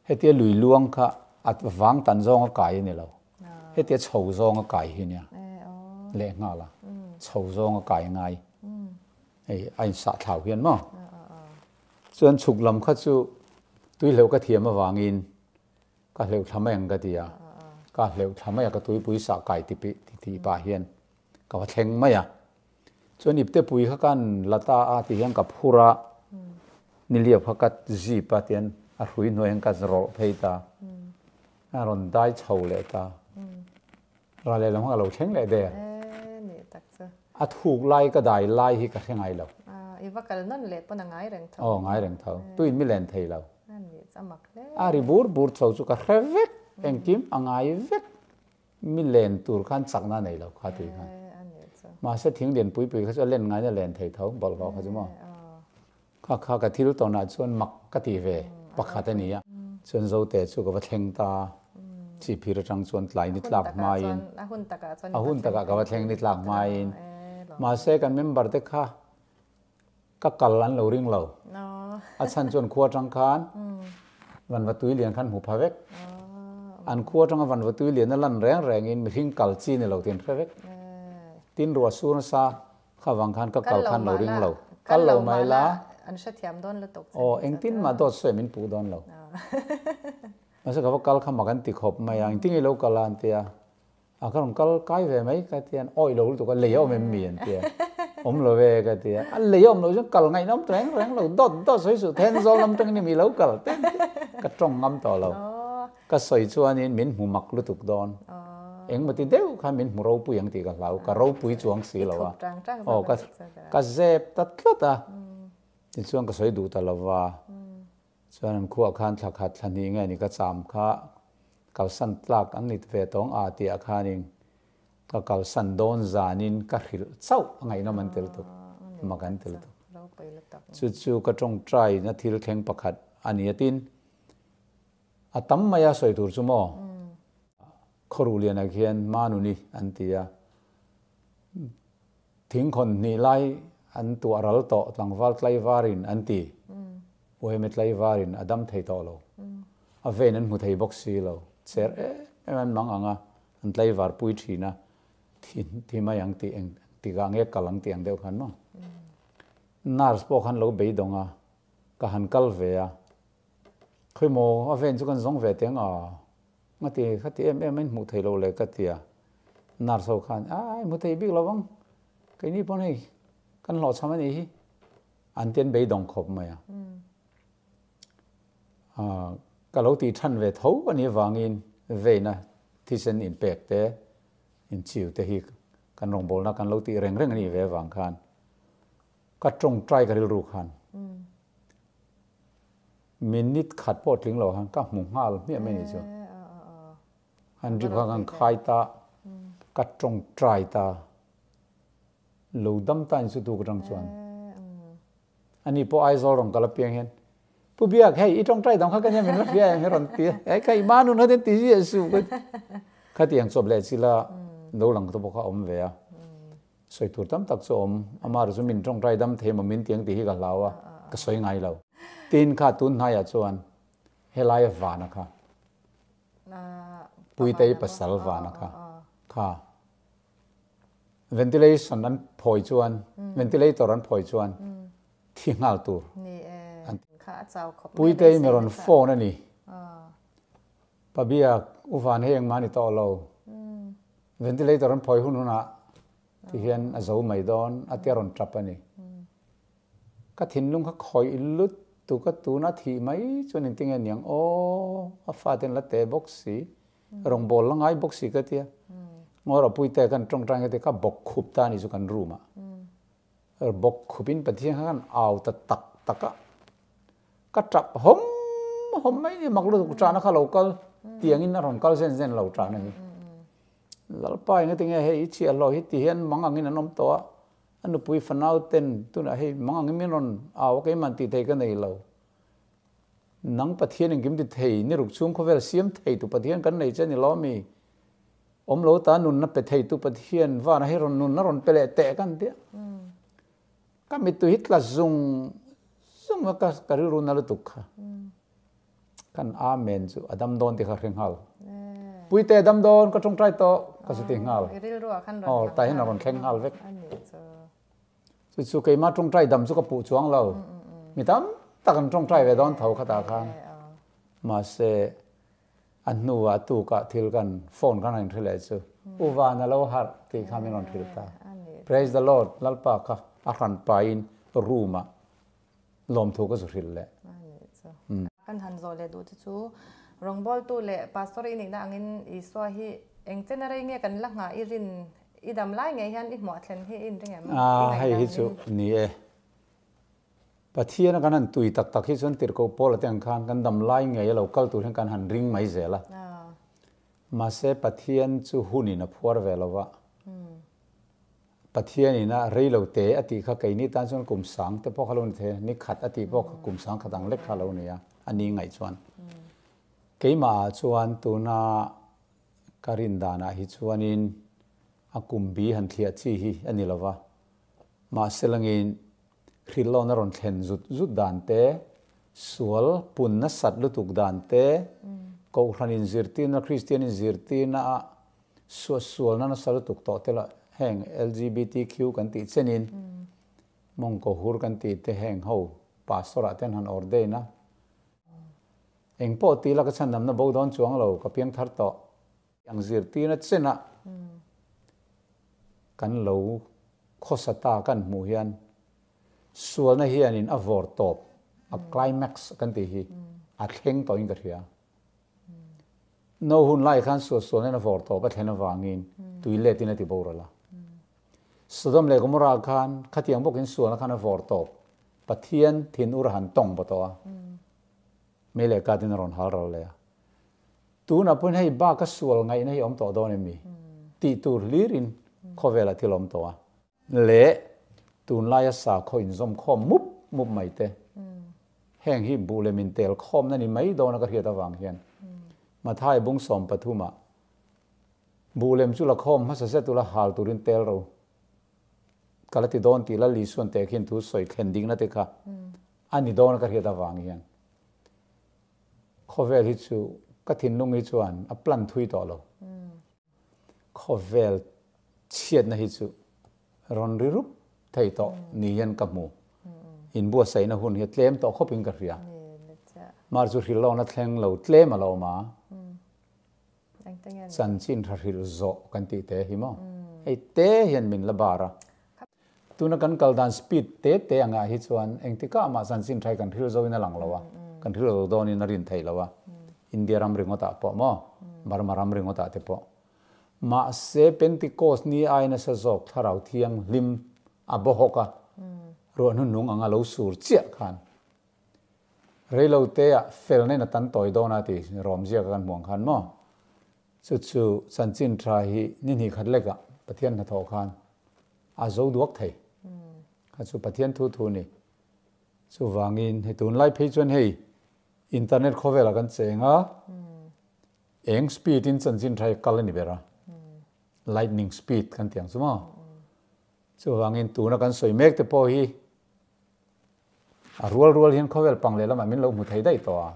hetia lui luang kha a vang tan zawnga kai a ni lo, hetia chho zawnga kai hi nia lehnghal a, chho zawnga kai ngai. Hei a insah thlau hian maw? Chuan chhuk lam kha chu tui hleuh ka thiam avangin ka hleuh thla mai ang ka ti a, ka hleuh thla mai a ka tuipui sah kai ti tih pah hian ka va thleng mai a. Chuan ipte pui kha kan la ta a ti hian ka phur a, niliap kha ka zip a tian a hrui hnuai hian ka rawlh phei ta, a rawn dai chho leh ta. Ral leh lam kha ka lo thleng leh der. A thuk lai ka dai lai hi ka hre ngai lo.
I va kal nawn leh pawn a ngai reng tho.
Aw ngai reng tho. Tuin mi len thei lo. A ri bur bur chho chu ka hre vek. Engkim a ngai vek. Mi len tur khan chakna a nei lo kha tui khan. Mahse thing lian pui pui kha chu a len ngaiin a len thei tho bawlhhlawh kha chu maw. Kha kha ka thil tawnah chuan mak ka ti ve pakhat a ni a. Chuan Zote chu ka va thleng ta a, Chihphir atang chuan tlai ni tlak hmain, a hun takah ka va thleng ni tlak hmain, mahse kan member te kha ka kal an lo ring lo. A chhan chuan khua atang khan vanva tui lian khan hmu pha vek. An khua atanga vanva tui lian a lan reng rengin mihring kal chi ni lo tin hre vek. Tin ruah sur nasa Kha vang khan ka kal khan lo ring lo.
Kal lo mai la. An hrethiam dawn lutuk che.
Aw, engtin mah dawt sawi min puh dawn lo. Mahse ka va kal kha mak an ti khawp mai a, engtin nge i lo kal a an ti a. A ka rawn kal kai ve mai ka ti a, an awih lo lutuk a, lei a awm em mi an ti a. Awm lo ve ka ti a, a lei a awm lo chuan kal ngaihnawm reng reng lo, dawt dawt sawi suh Thenzawl lam tangin i mi lo kal te an ti a, ka tawng ngam tawh lo. Ka sawi chuanin min hmu mak lutuk dawn. Engmaw ti deuh khan min hmu ropui ang tih ka hlau, ka ropui chuang si lo a. Aw, ka ka zep ta tlat a. Tichuan ka sawi duh ta lo va. Chuan an khuah khan thla khat thla hnih nge ni ka cham kha kalsan tlak an ni ve tawng a tih ah khanin ka kalsan dawn zanin ka hrilh chauh a ngaihnawm an tel tuk, mak an tel tuk. Chu chu ka tawngtai na thil thleng pakhat a ni a tin. A tam mai a sawi tur chu maw? Khawruh lianah khian Manuni an ti a, thingkhawn hnih lai an tuah ral tawh tlangval tlaivarin an ti. Uaime tlaivarin a dam thei tawh lo. A vein an hmu thei bawk si lo. Cher em em an mang ang a, an tlaivar pui thin a, thi mai ang tih eng tikah nge kal ang tih ang deuh khan maw? Nurse pawh khan lo beidawng a, ka han kal ve a, Khawi maw a ven chu kan zawng ve teng a, nga ti kha ti em em a in hmuh theih loh le ka ti a, nurse ho khan a i hmu thei bik lo vang, keini pawn hei kan hlawhchham a nih hi an ti an beidawng khawp mai a. Ka lo tih than ve tho a nih avangin veina thisen inpek te inchiu te hi kan rawngbawlna kan lo tih reng reng a nih ve avang khan ka tawngtai ka rilru khan Minute khat pawh tling lo khan ka hmu nghal hmiah mai ni chu. An drip kha kan khai ta, ka tawngtai ta, lo dam ta in chu tu ka tang chuan. Ani pawh Aizawl rawn kal apiang hian, Pu Biak, hei i tawngtai dang kha ka nia min la hria em hi rawn ti a, hei kha i manun kha ten ti ziah suh ka ti. Khatiang chawp leh chila lo lang te pawh kha a awm ve a. Sawi tur tam tak chu a awm. Amah erawh chu min tawngtai dam thei maw min tiang tih hi ka hlau a, ka sawi ngai lo. Tin kha tun hnaiah chuan helaia vana kha, Puitei pasal vana kha, kha. Ventilation an phawi chuan, ventilator an phawi chuan thi nghal tur an ti. Puitei mi rawn phone a ni. Pabiak, U Van hei engmah a ni tawh lo. Ventilator an phawi hun hunah ti hian a zo mai dawn a tia rawn tap a ni. Ka thinlung kha khawih lut tu ka tuna thih mai chuan engtinge niang aw, a fate an la teh bawk si. Rawngbâwl la ngai bawk si ka tia. Ngaw rawh Puite kan tawngtai ka ti ka bawk khup ta a ni chu kan room ah. Bawk khup in Pathian kha kan au ta tak tak a. Ka tap hawm hawm mai ni mak lutuk ṭahna kha lo kal tiang in a rawn kal zen zen lo ṭahna hi. Lalpa engati nge hei i chhiahhlawh hi ti hian mang angin an awm tawh a, a nupui fanau ten tunah hei mang angin min rawn au a keimah tih thei ka nei lo. Nang Pathian engkim ti thei, ni ruk chhung khawvel siam thei tu Pathian kan nei che a ni lo mi? Awm lo ta nunna pe thei tu Pathian vana hi rawn nunna rawn pe leh teh kan tia. Ka mittui hi tla zung zung a ka ka rilru na lutuk kha. Kan Amen chu a dam dawn ti kha hre nghal. Puite a dam dawn ka tawngtai tawh ka chu ti nghal. Aw tah hian a rawn thleng nghal vek. Chu chu keimah tawngtai dam chu ka puh chuang lo. Mi tam tak an tawngtai ve dawn tho khatah khan. Mahse a hnuah a tukah thil kan phone khan a inhre leh chu U Van a lo harh tih kha min rawn hrilh ta. Praise the Lord Lalpa kha a hran pahin room ah lawmthu ka zu hrilh leh.
Kan han zawh leh duh te chu rawngbawltu leh pastor i nihna angin Isua hi eng chen a rei nge kan la nghah i rin I dam lai ngei hian i hmuah thlen hi i inring em?
A, hei hi chu ni e. Pathian a kan han tui tak tak hi chuan tirhkoh Paula te ang khan kan dam lai ngei a lo kal tur hian kan han ring mai zel a. Mahse Pathian chu hunin a phuar ve lo va. Pathianin a rei lo te a tih kha keini tan chuan kum sang te pawh kha lo ni thei a, ni khat a tih pawh kha kum sang khat ang lek kha a lo ni a, a ni ngaih chuan. Keimahah chuan tuna Ka rin danah hi chuanin a kum bi han thliah chi hi a ni lo va, mahse langin hrilhlawna rawn thlen zut zut dan te, sual pun nasat lutuk dan te, Kohhran inzirtirna, Kristian inzirtirna ah suahsualna nasa lutuk tawh te lah heng LGBTQ kan tih chenin mawngkaw hur kan tih te heng ho pastor ah te an han ordain a. Eng pawh ti la ka chhandamna bo dawn chuang lo, ka piang thar tawh. Ang zirtirna chenah kan lo khawsa ta kan hmuh hian sualna hianin a vawr tawp, a climax kan tih hi a thleng tawhin ka hria. No hun lai khan sualsualna in a vawr tawp a thlen avangin tui letin a ti boral a. Sodom leh Gomorrah khan khatiang bawkin sualna khan a vawr tawp, Pathian thinur a han tawng baw tawh a. Mei leh katin a rawn hal ral leh a. Tunah pawhin hei bak a sual ngaihna hi a awm tawh dawn em mi? Tih tur hlirin khawvelah thil a awm tawh a. Leh tunlaia sakhaw inzawm khawm mup mup mai te. Heng hi buh leh min tel khawmna ni mai dawna ka hriat avang hian Mathai bung 13 ah buh lem chu la khawm hmasa zet ula hal turin tel ro ka la ti dawn tih Lal Isuan teh khin thu sawi thlen dikna te kha a ni dawn a ka hriat avang hian khawvel hi chu ka thinlung hi chuan a plan thui tawh lo. Khawvel chhiatna hi chu rawn ri rup thei tawh ni hian ka hmu. Inbuatsaihna hun hi a tlem tawh khawpin ka hria. Mar chu hrilhlawkna thleng lo tlem a lo awm a. Chanchin tha hrilh zawh kan tih te hi maw? Hei te hian min la bar a. Tuna kan kal dan speed te te angah hi chuan engtikah mah chanchin tha hi kan hrilh zo in a lang lo a, kan hrilh lo dawnin a rin theih lo a. India ram ringawtah pawh maw? Burma ram ringawtah te pawh. Mahse Pentecost ni ai nasa zawk thlarau thianghlim a baw hawk a, ruah hnuhnung anga lo sur chiah khan Reilo te ah fel nen a tan tawi dawn a ti rawm ziak a kan hmuh ang khan maw? Chu chu chanchin tha hi ni hnih khat lek ah Pathian hnathawh khan a zo duak thei. Kha chu Pathian thu thu ni. Chuvangin hei tunlai phei chuan hei internet khawvel ah kan cheng a, eng speed in chanchin tha hi kal a ni ber a, lightning speed kan ti ang chu maw? Chuvangin tuna kan sawi mek te pawh hi A rual rual hian khawvel pang leh lamah min lo hmu thei daih tawh a.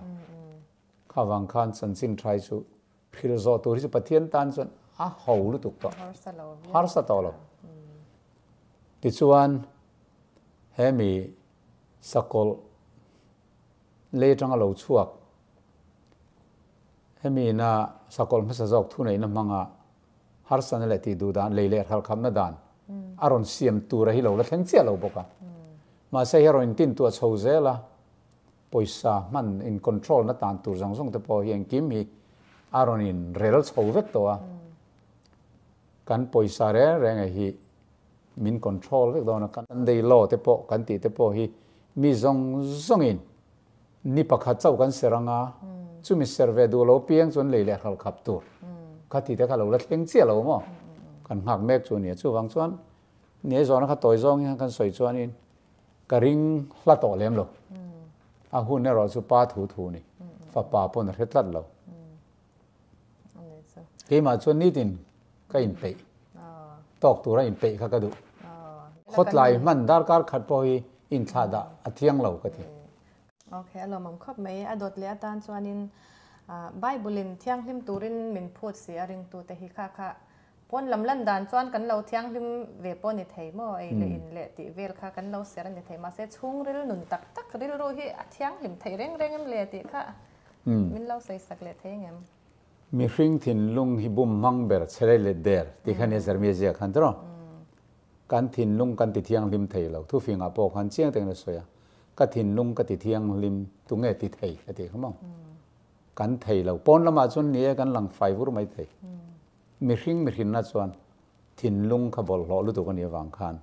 Kha vang khan chanchin thai chu hrilh zawh tur hi chu Pathian tan chuan a ho lutuk tawh. Harsa tawh lo. Tichuan, he mi sakawlh lei atanga lo chhuak, hemi ina sakawlh hmasa zawk thuneihna hmanga harsatna leh tih duh dan, lei leh hralkhamna dan a rawn siam tura hi lo la thleng chiah lo bawk a. Mahse hi a rawn intintuah chho zel a, pawisa hman in control na tan tur zawng zawng te pawh hi engkim hi a rawn in rel chho vek tawh a. Kan pawisa reng reng hi min control vek dawn a. Sunday law te pawh kan tih te pawh hi mi zawng zawng in ni pakhat chauh kan ser anga chumi ser ve duh lo piang chuan lei leh hral khap tur kha ti te kha lo la thleng chiah lo maw kan nghak mek chu a nia. Chuvang chuan ni zawhna kha tawi zawng hian kan sawi chuanin ka ring hla tawh lem lo. A hun erawh chu pa thu thu a ni. Fapa pawn a hre tlat lo. Keimah chuan nitin ka inpeih tawk tura inpeih kha ka duh. Khawtlai hman darkar khat pawh hi inthlah dah a thiang lo ka ti.
Ok, a lawmawm khawp mai. A dawt leh atan chuanin Bible-in thianghlim turin min phut si a ringtute hi kha kha pawn lam lan dan chuan kan lo thianghlim ve pawh ni thei maw? Ei leh in leh tih vel kha kan lo ser a ni thei. Mahse chhungril nun tak tak rilru hi a thianghlim thei reng reng em le tih kha min lo sawi sak leh thei ngem?
Mihring thinlung hi bum hmang ber chhelei let der tih kha nia Jeremia ziak khan tiraw? Kan thinlung kan ti thianghlim thei lo. Thufingah pawh khan chiang takin a sawi a, ka thinlung ka ti thianghlim tunge ti thei a tih kha maw? Kan thei lo. Pawn lamah chuan ni e kan lang fai vur mai thei. Mihring mihrinna chuan thinlung kha bawlhhlawh lutuk a nih avang khan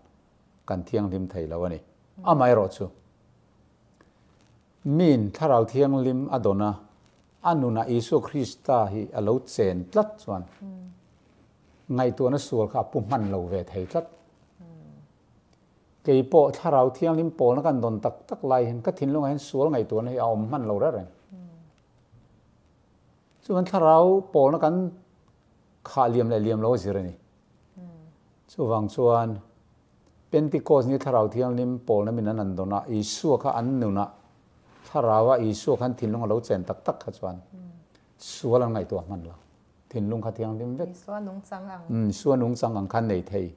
kan thianghlim thei lo a ni. Amaherawhchu Miin Thlarau Thianghlim a dawn a, a nunah Isua Krista hi a lo chen tlat chuan ngaihtuahna sual kha a pu hman lo ve thei tlat. Kei pawh Thlarau Thianghlim pawlna kan dawn tak tak lai hian ka thinlungah hian sual ngaihtuahna hi a awm hman lo reng reng. Chuan Thlarau pawlna kan khah liam leh liam lo a zir a ni. Chuvang chuan Pentikos ni Thlarau Thianghlim pawlna min an han dawn a, Isua kha an nunah Thlaraua Isua khan thinlung a lo chen tak tak kha chuan sual an ngaihtuah hman lo. Thinlung kha thianghlim vek.
Isua nungchang ang.
Isua nungchang ang khan nei thei.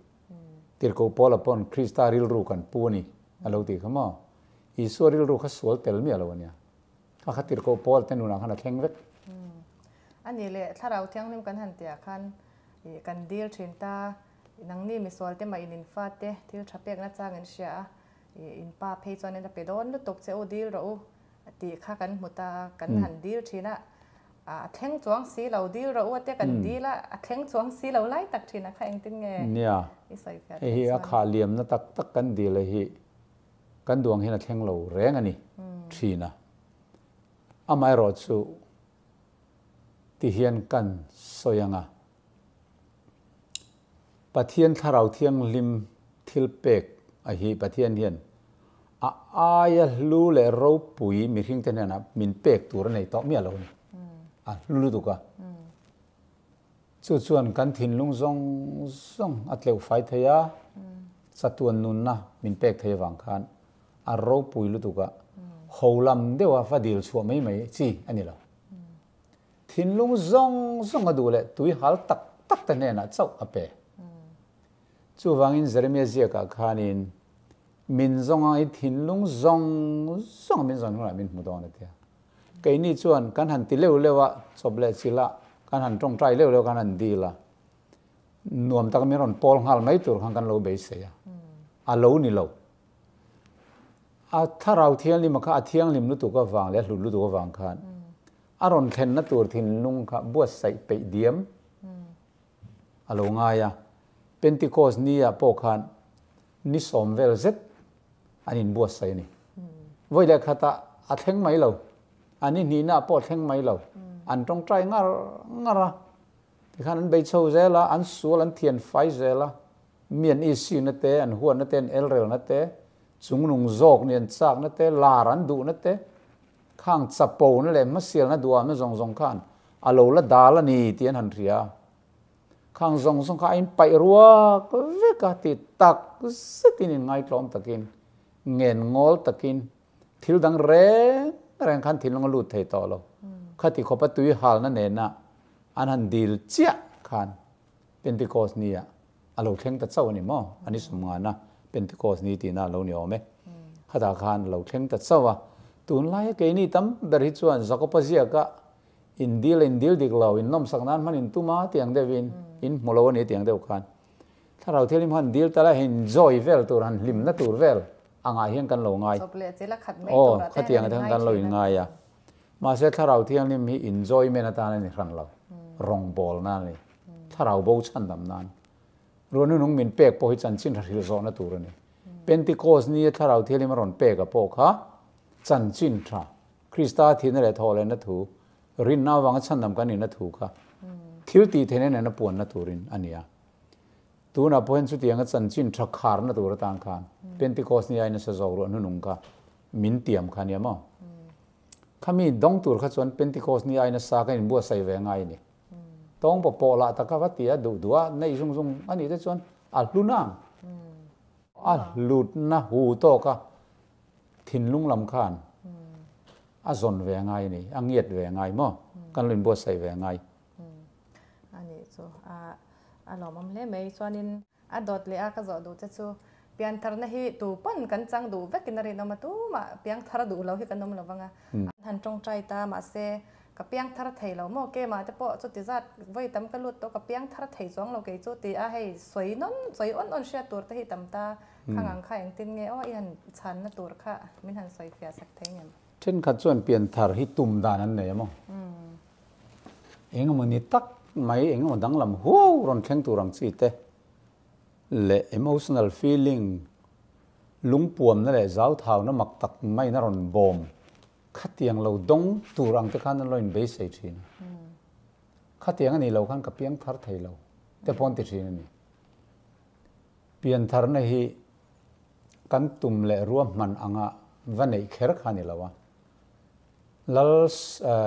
Tirhkoh Paula pawn Krista rilru kan pu a ni a lo tih kha maw? Isua rilru kha sual tel miah lo a nia. A kha tirhkoh Paula te nunah khan a thleng vek.
A nih leh Thlarau Thianghlim kan han tihah khan kan dil thin ta. Nangni misual te mah in in fate thil tha pek na chang in hria a, in pa phei chuan in a pe dawn lutuk che u dil rawh u tih kha kan hmu ta a, kan han dil thin a, a thleng chuang si lo dil rawh u a tia kan dil a, a thleng chuang si lo lai tak thin a kha engtin nge
Nia,
i sawi fiah
hei hi
theih
a
chuan.
khah liamna tak tak kan dil a hi kan duang hian a thleng lo reng a ni thin a, amaherawhchu ti hian kan sawi ang a. Pathian Thlarau Thianghlim thil pek a hi Pathian hian a aia hlu leh ropui mihring te hnenah min pek tur a nei tawh miah lo a ni. A hlu lutuk a. Chu chuan kan thinlung zawng zawng a tleuh fai thei a, chatuan nunna min pek thei avang khan a ropui lutuk a, ho lam deuha va dil chhuah mai mai chi a ni lo. Thinlung zawng zawng a duh leh tui hal tak tak te hnenah chauh a pe. Chuvangin Jeremia ziakah khanin, Min zawng ang i thinlung zawng zawng min zawn hunah min hmu dawn a tia. Keini chuan kan han ti leuh leuh a, chawp leh chilh a, kan han tawngtai leuh leuh a, kan han dil a, nuam taka min rawn pawl nghal mai tur khan kan lo beisei a. A lo ni lo. A thlarau thianghlim kha a thianghlim lutuk avang leh a hlut lutuk avang khan A rawn thlenna tur thinlung kha buatsaih peih diam a lo ngai a. Pentecost ni ah pawh khan ni sawm vel zet an inbuatsaih a ni. Vawi leh khatah a thleng mai lo, a ni hnihna ah pawh a thleng mai lo. An tawngtai ngar ngar a, tikhan an bei chho zel a, an sual an thian fai zel a, mi an isina te, an huatna te, an elrelna te, chungnung zawk nih an chakna te, lar an duhna te, Khang chapona leh hmasialna duhawmna zawng zawng khan a lo la dal a ni tih an han hria a. Khang zawng zawng kha a inpaih ruak vek a tih tak zetin inngaitlawm takin, ngen ngawl takin thil dang reng reng khan thinlung a lut thei tawh lo. Khati khawpa tui halna nena an han dil chiah khan Pentecost nia a lo thleng ta chauh a ni maw? An i sawm ngana. Pentecost ni tihna a lo ni awm e. Khatah khan a lo thleng ta chauh a. Tunlaia keini tam ber hi chuan Jakopa ziaka in dil a in dil dik lo, in nawmsak nan hman in tum a tiang deuhin in hmu lo a ni tiang deuh khan Thlarau Thianghlim han dil ta la hei enjoy vel tur han hlimna tur vel angah hian kan lo ngai.
Chawp leh chil a khat mai turah
te hian an inngai thin a. Khatiang te khan kan lo inngai a. Mahse Thlarau Thianghlim hi enjoyment atan a ni hran lo, rawngbawlna a ni. Thlarau bo chhandam nan. Ruahnunung min pek pawh hi chanchin tha hrilh zawhna tur a ni. Pentecost nia Thlarau Thianghlim a rawn pek a pawh kha chanchin tha, Krista thihna leh thawhlehna thu, rinna avanga chhandam kan nihna thu kha thil tih theihna nena puanna turin a ni a. Tunah pawh hian chutianga chanchin tha kharna tur atan khan Pentecost ni aina sa zawk ruahnunung kha min tiam kha nia maw? Khami dawng tur kha chuan Pentecost ni aina sa kan inbuatsaih ve ngai a ni. Tawng pawh pawh lah taka va ti a duh duh a, neih zung zung a nih te chuan a hlu nang. A hlutna hu tawk a thinlung lam khan a zawn ve ngai a ni, a ngiat ve ngai maw? Kan lo inbuatsaih ve ngai.
A nih chu a lawmawm hle mai. Chuanin a dawt leh a ka zawh duh che chu piantharna hi tu pawn kan chang duh vekin a rinawm a, tumah piangthar duh lo hi kan awm lo vang a. An han tawngtai ta mahse ka piangthar thei lo maw kemah te pawh chuti zat vawi tam ka lut tawh ka piangthar thei chuang lo kei chu ti a hei sawi nawn sawi awn awn hriat tur te hi tam ta khang ang kha engtin nge aw i han chhanna tur kha min han sawi fiah sak thei ngem.
Thenkhat chuan pianthar hi tum dan an nei a maw? Engemaw ni tak mai engemaw danglam huau rawn thleng tur ang chi te leh emotional feeling lungpuamna leh zauthauna mak tak maiin a rawn bawm khatiang lo dawng tur ang te khan an lo inbeisei thin a. Khatiang a nih loh khan ka piang thar thei lo te pawh an ti thin a ni. Piantharna hi kan tum leh ruahman anga va neih kher kha a ni lo a. Lal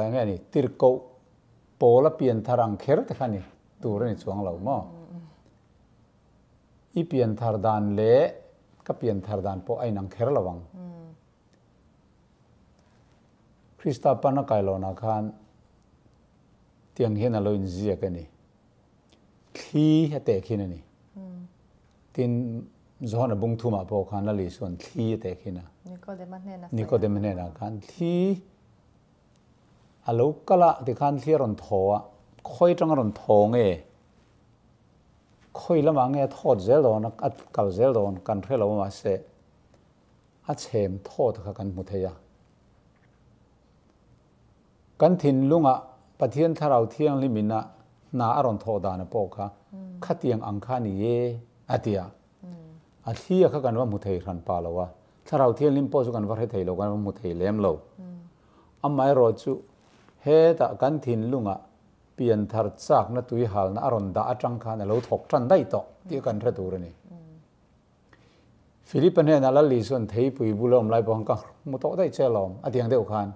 enge a ni, tirhkoh pawl a pian thar ang kher te kha ni tur a ni chuang lo maw? I pian thar dan leh ka pian thar dan pawh a inang kher lo ang. Krista pan a kailawnah khan tiang hian a lo inziak a ni. Thli a tehkhin a ni. Tin, Johana bung thumah pawh khan Lali chuan thli a tehkhin a. Nikodema hnenah khan thli a lo kal a, tikhan thli a rawn thaw a, khawi atanga rawn thaw nge, khawi lamah nge a thawt zel dawn, a kal zel dawn kan hre lo a mahse a chhem thawt kha kan hmu thei a. Kan thinlungah Pathian Thlarau Thianghlim in a hna a rawn thawh dan a pawh kha khatiang ang kha a ni e a ti a. A thli a kha kan va hmu thei hran pa lo a, Thlarau Thianghlim pawh chu kan va hre thei lo, kan va hmu thei lem lo. Amaherawh chu hetah kan thinlungah pianthar chakna tuihalna a rawn dah atang khan a lo thawk tan daih tawh tih kan hre tur a ni. Philip-a hnenah Lal Isua'n theipui bula awm lai pawh khan ka hmu tawh daih che alawm a ti ang deuh khan.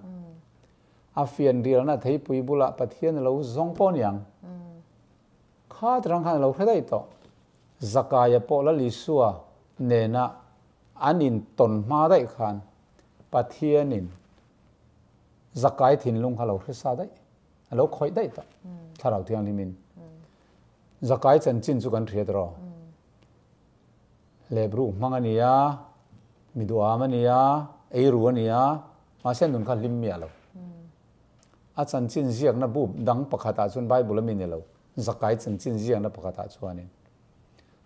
A fian rialna theipui bulah Pathian a lo zawng pawh aniang. Kha tarang khan a lo hre daih tawh. Zakaia pawh Lal Isua nena an intawn hma daih khan Pathianin Zakai thinlung kha a lo hre sa daih, a lo khawih daih tawh Thlarau Thianghlimin. Zakai chanchin chu kan hriat rawh. Hlep ruk hmang a ni a, mi duham a ni a, ei ru a ni a, mahse nun kha hlim miah lo. A chanchin ziakna bu dang pakhatah chuan Bible a mi ni lo, Zakai chanchin ziakna pakhatah chuanin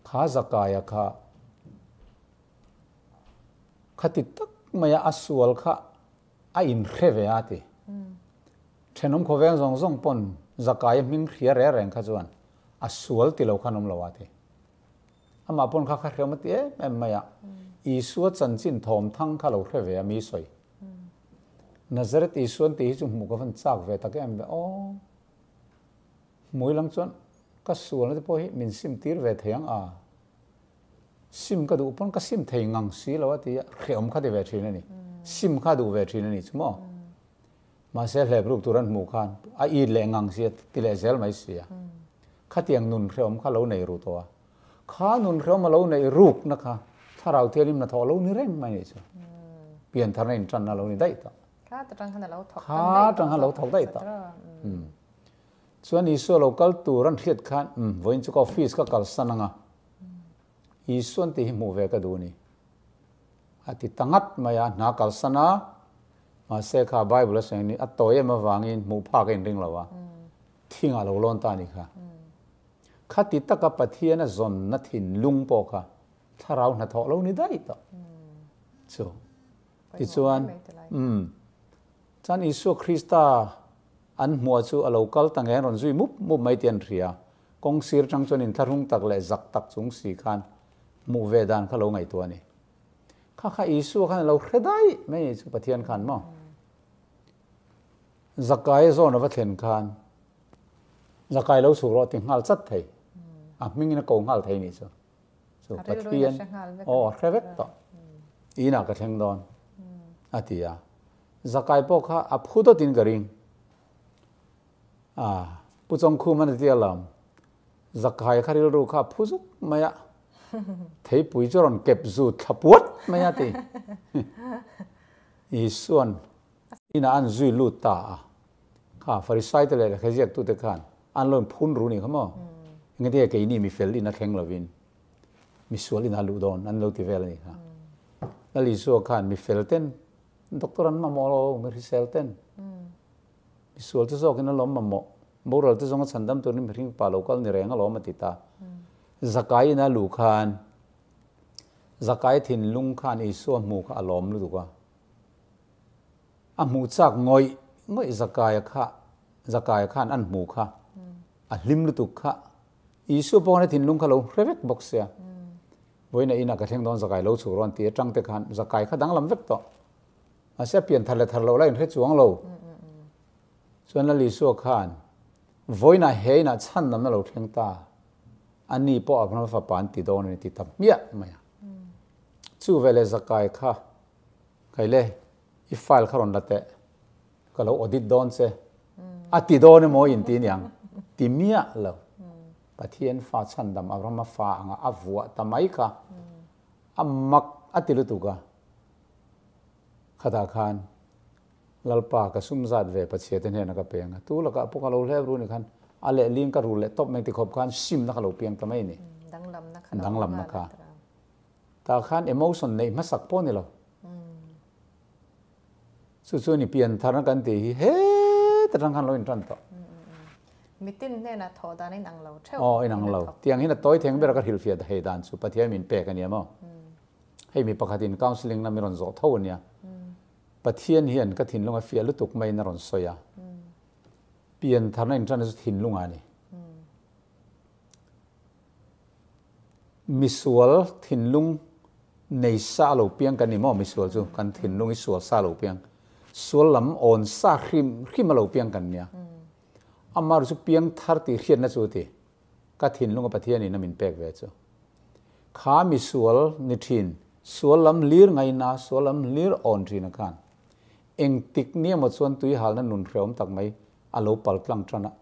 kha Zakaia kha khati tak maia a sual kha a inhre ve a ti. Thenawm khawveng zawng zawng pawn Zakaia hming hria reng reng kha chuan a sual ti lo khan awm lo a ti. Amah pawn kha kha hreawm a ti em em mai a, Isua chanchin thawm thang kha lo hre ve a mi sawi. Nazareth Isua an tih hi chu hmuh ka van chak ve tak em ve aw. Hmui lang chuan ka sualna te pawh hi min sim tir ve thei ang a. Sim ka duh pawn ka sim thei ngang si lo a ti a, hreawm kha ti ve thin a ni. Sim kha duh ve thin a ni chu maw. Mahse hlep ruk tur an hmuh khan a it leh ngang si a, ti leh zel mai si a. Khatiang nun hreawm kha lo nei ru tawh a. Kha nun hreawm a lo neih rukna kha Thlarau Thianghlim hnathawh a lo ni reng mai nih chu. Piantharna intanna a lo ni daih tawh.
Kha tang khan a lo thawk
Kha tang khan a lo thawk daih tawh. Chuan Isua lo kal tur an hriat khan, Vawiin chu ka office ka kalsan ang a. Isuan tih hi hmuh ve ka duh a ni. A ti ta ngat mai a, hna kalsan a, mahse kha Bible a sawi ni a tawi em avangin hmuh phak a inring lo a, thing ah lo lawn ta a ni kha. Khati taka Pathian a zawnna thinlung pawh kha thlarau hnathawh lo ni daih tawh. Chu tichuan, umm, chuan Isua Krista an hmuah chu a lo kal ta nge an rawn zui mup mup mai tih an hria. Kawng sir tang chuan inthlahrung tak leh zak tak chung si khan hmuh ve dan kha lo ngaihtuah a ni. Kha kha Isua khan a lo hre daih mai ni chu Pathian khan maw? Zakai zawn a va thlen khan Zakai lo chhuk rawh ti nghal chat thei. A hmingin a ko nghal thei ni chu. Chu Pathian aw a hre vek tawh. Inah ka thleng dawn a ti a. Zakai pawh kha a phu dawtin ka ring. A Pu Chawngkhum an a ti alawm. Zakai kha rilru kha a phu zuk mai a, theipui chu a rawn kep zut thla puat mai a ti. Isuan inah an zui lut ta a, kha Farisai te leh lehkha ziaktute khan an lo inphun ru ni kha maw? Engati nge keini mifel in a thleng lovin misual in a luh dawn an lo ti vel a ni kha. Lal Isua khan mifel ten doctor an mamawh lo, mi hrisel ten. Misual chu zawkin a lawm mamawh, boral te zawnga chhandam turin mihring pa lo kal ni reng alawm a ti ta. Zakai ina luh khan Zakai thinlung khan Isua hmu kha a lawm lutuk a. A hmuh chak ngawih ngawih Zakaia kha Zakaia khan an hmu kha a hlim lutuk kha Isua pawh khan a thinlung kha lo hre vek bawk sia. Vawiin a inah ka thleng dawn Zakai lo chhuk rawn ti atang te khan Zakai kha danglam vek tawh. Mahse a pian thar leh thar loh la inhre chuang lo. Chuan Lal Isua khan vawiinah he inah chhan namna lo thleng ta, a ni pawh Abrahama fapa an ti dawn a ni ti ta hmiah mai a. Chu veleh Zakai kha, Kaile, i file kha rawn la teh, ka lo audit dawn che, a ti dawn emaw inti aniang, ti miah lo. Pathian fa chhandam Abrahama fa anga a vuah ta mai kha a mak a ti lutuk a. Khatah khan Lalpa ka sum zat ve Pachhia te hnena ka peng a, tu lakah pawh ka lo hlep ru ni khan a lehling ka rul leh tawp mai ti khawp khan simna ka lo piang ta mai ni. Danglamna kha. Tah khan emotion neih hmasak pawh ni lo. Chu chu ni piantharna kan tih hi heta tang khan lo intan tawh.
Mitin hnenah thawh dan inang lo theuh.
Aw inang lo. Tiang hian a tawi theng ber a ka hrilhfiah hei dan chu Pathian min pek a nia maw. Hei mi pakhatin counselling lam i rawn zawh tho a nia. Pathian hian ka thinlung a fiah lutuk maiin a rawn sawi a. Piantharna intana chu thinlungah a ni. Misual thinlung nei sa lo piang kan ni maw? Misual chu kan thinlung hi sual sa lo piang. Sual lam awn sa hrim hrim a lo piang kan nia. Amah chu piangthar tih hriatna chu ti. Ka thinlunga Pathianin a min pek ve chu. Kha mi sual ni thin, sual lam hlir ngaina, sual lam hlir awn thin a khan. Engtik ni emaw chuan tui halna nun hreawm tak mai a lo pal tlang tan a,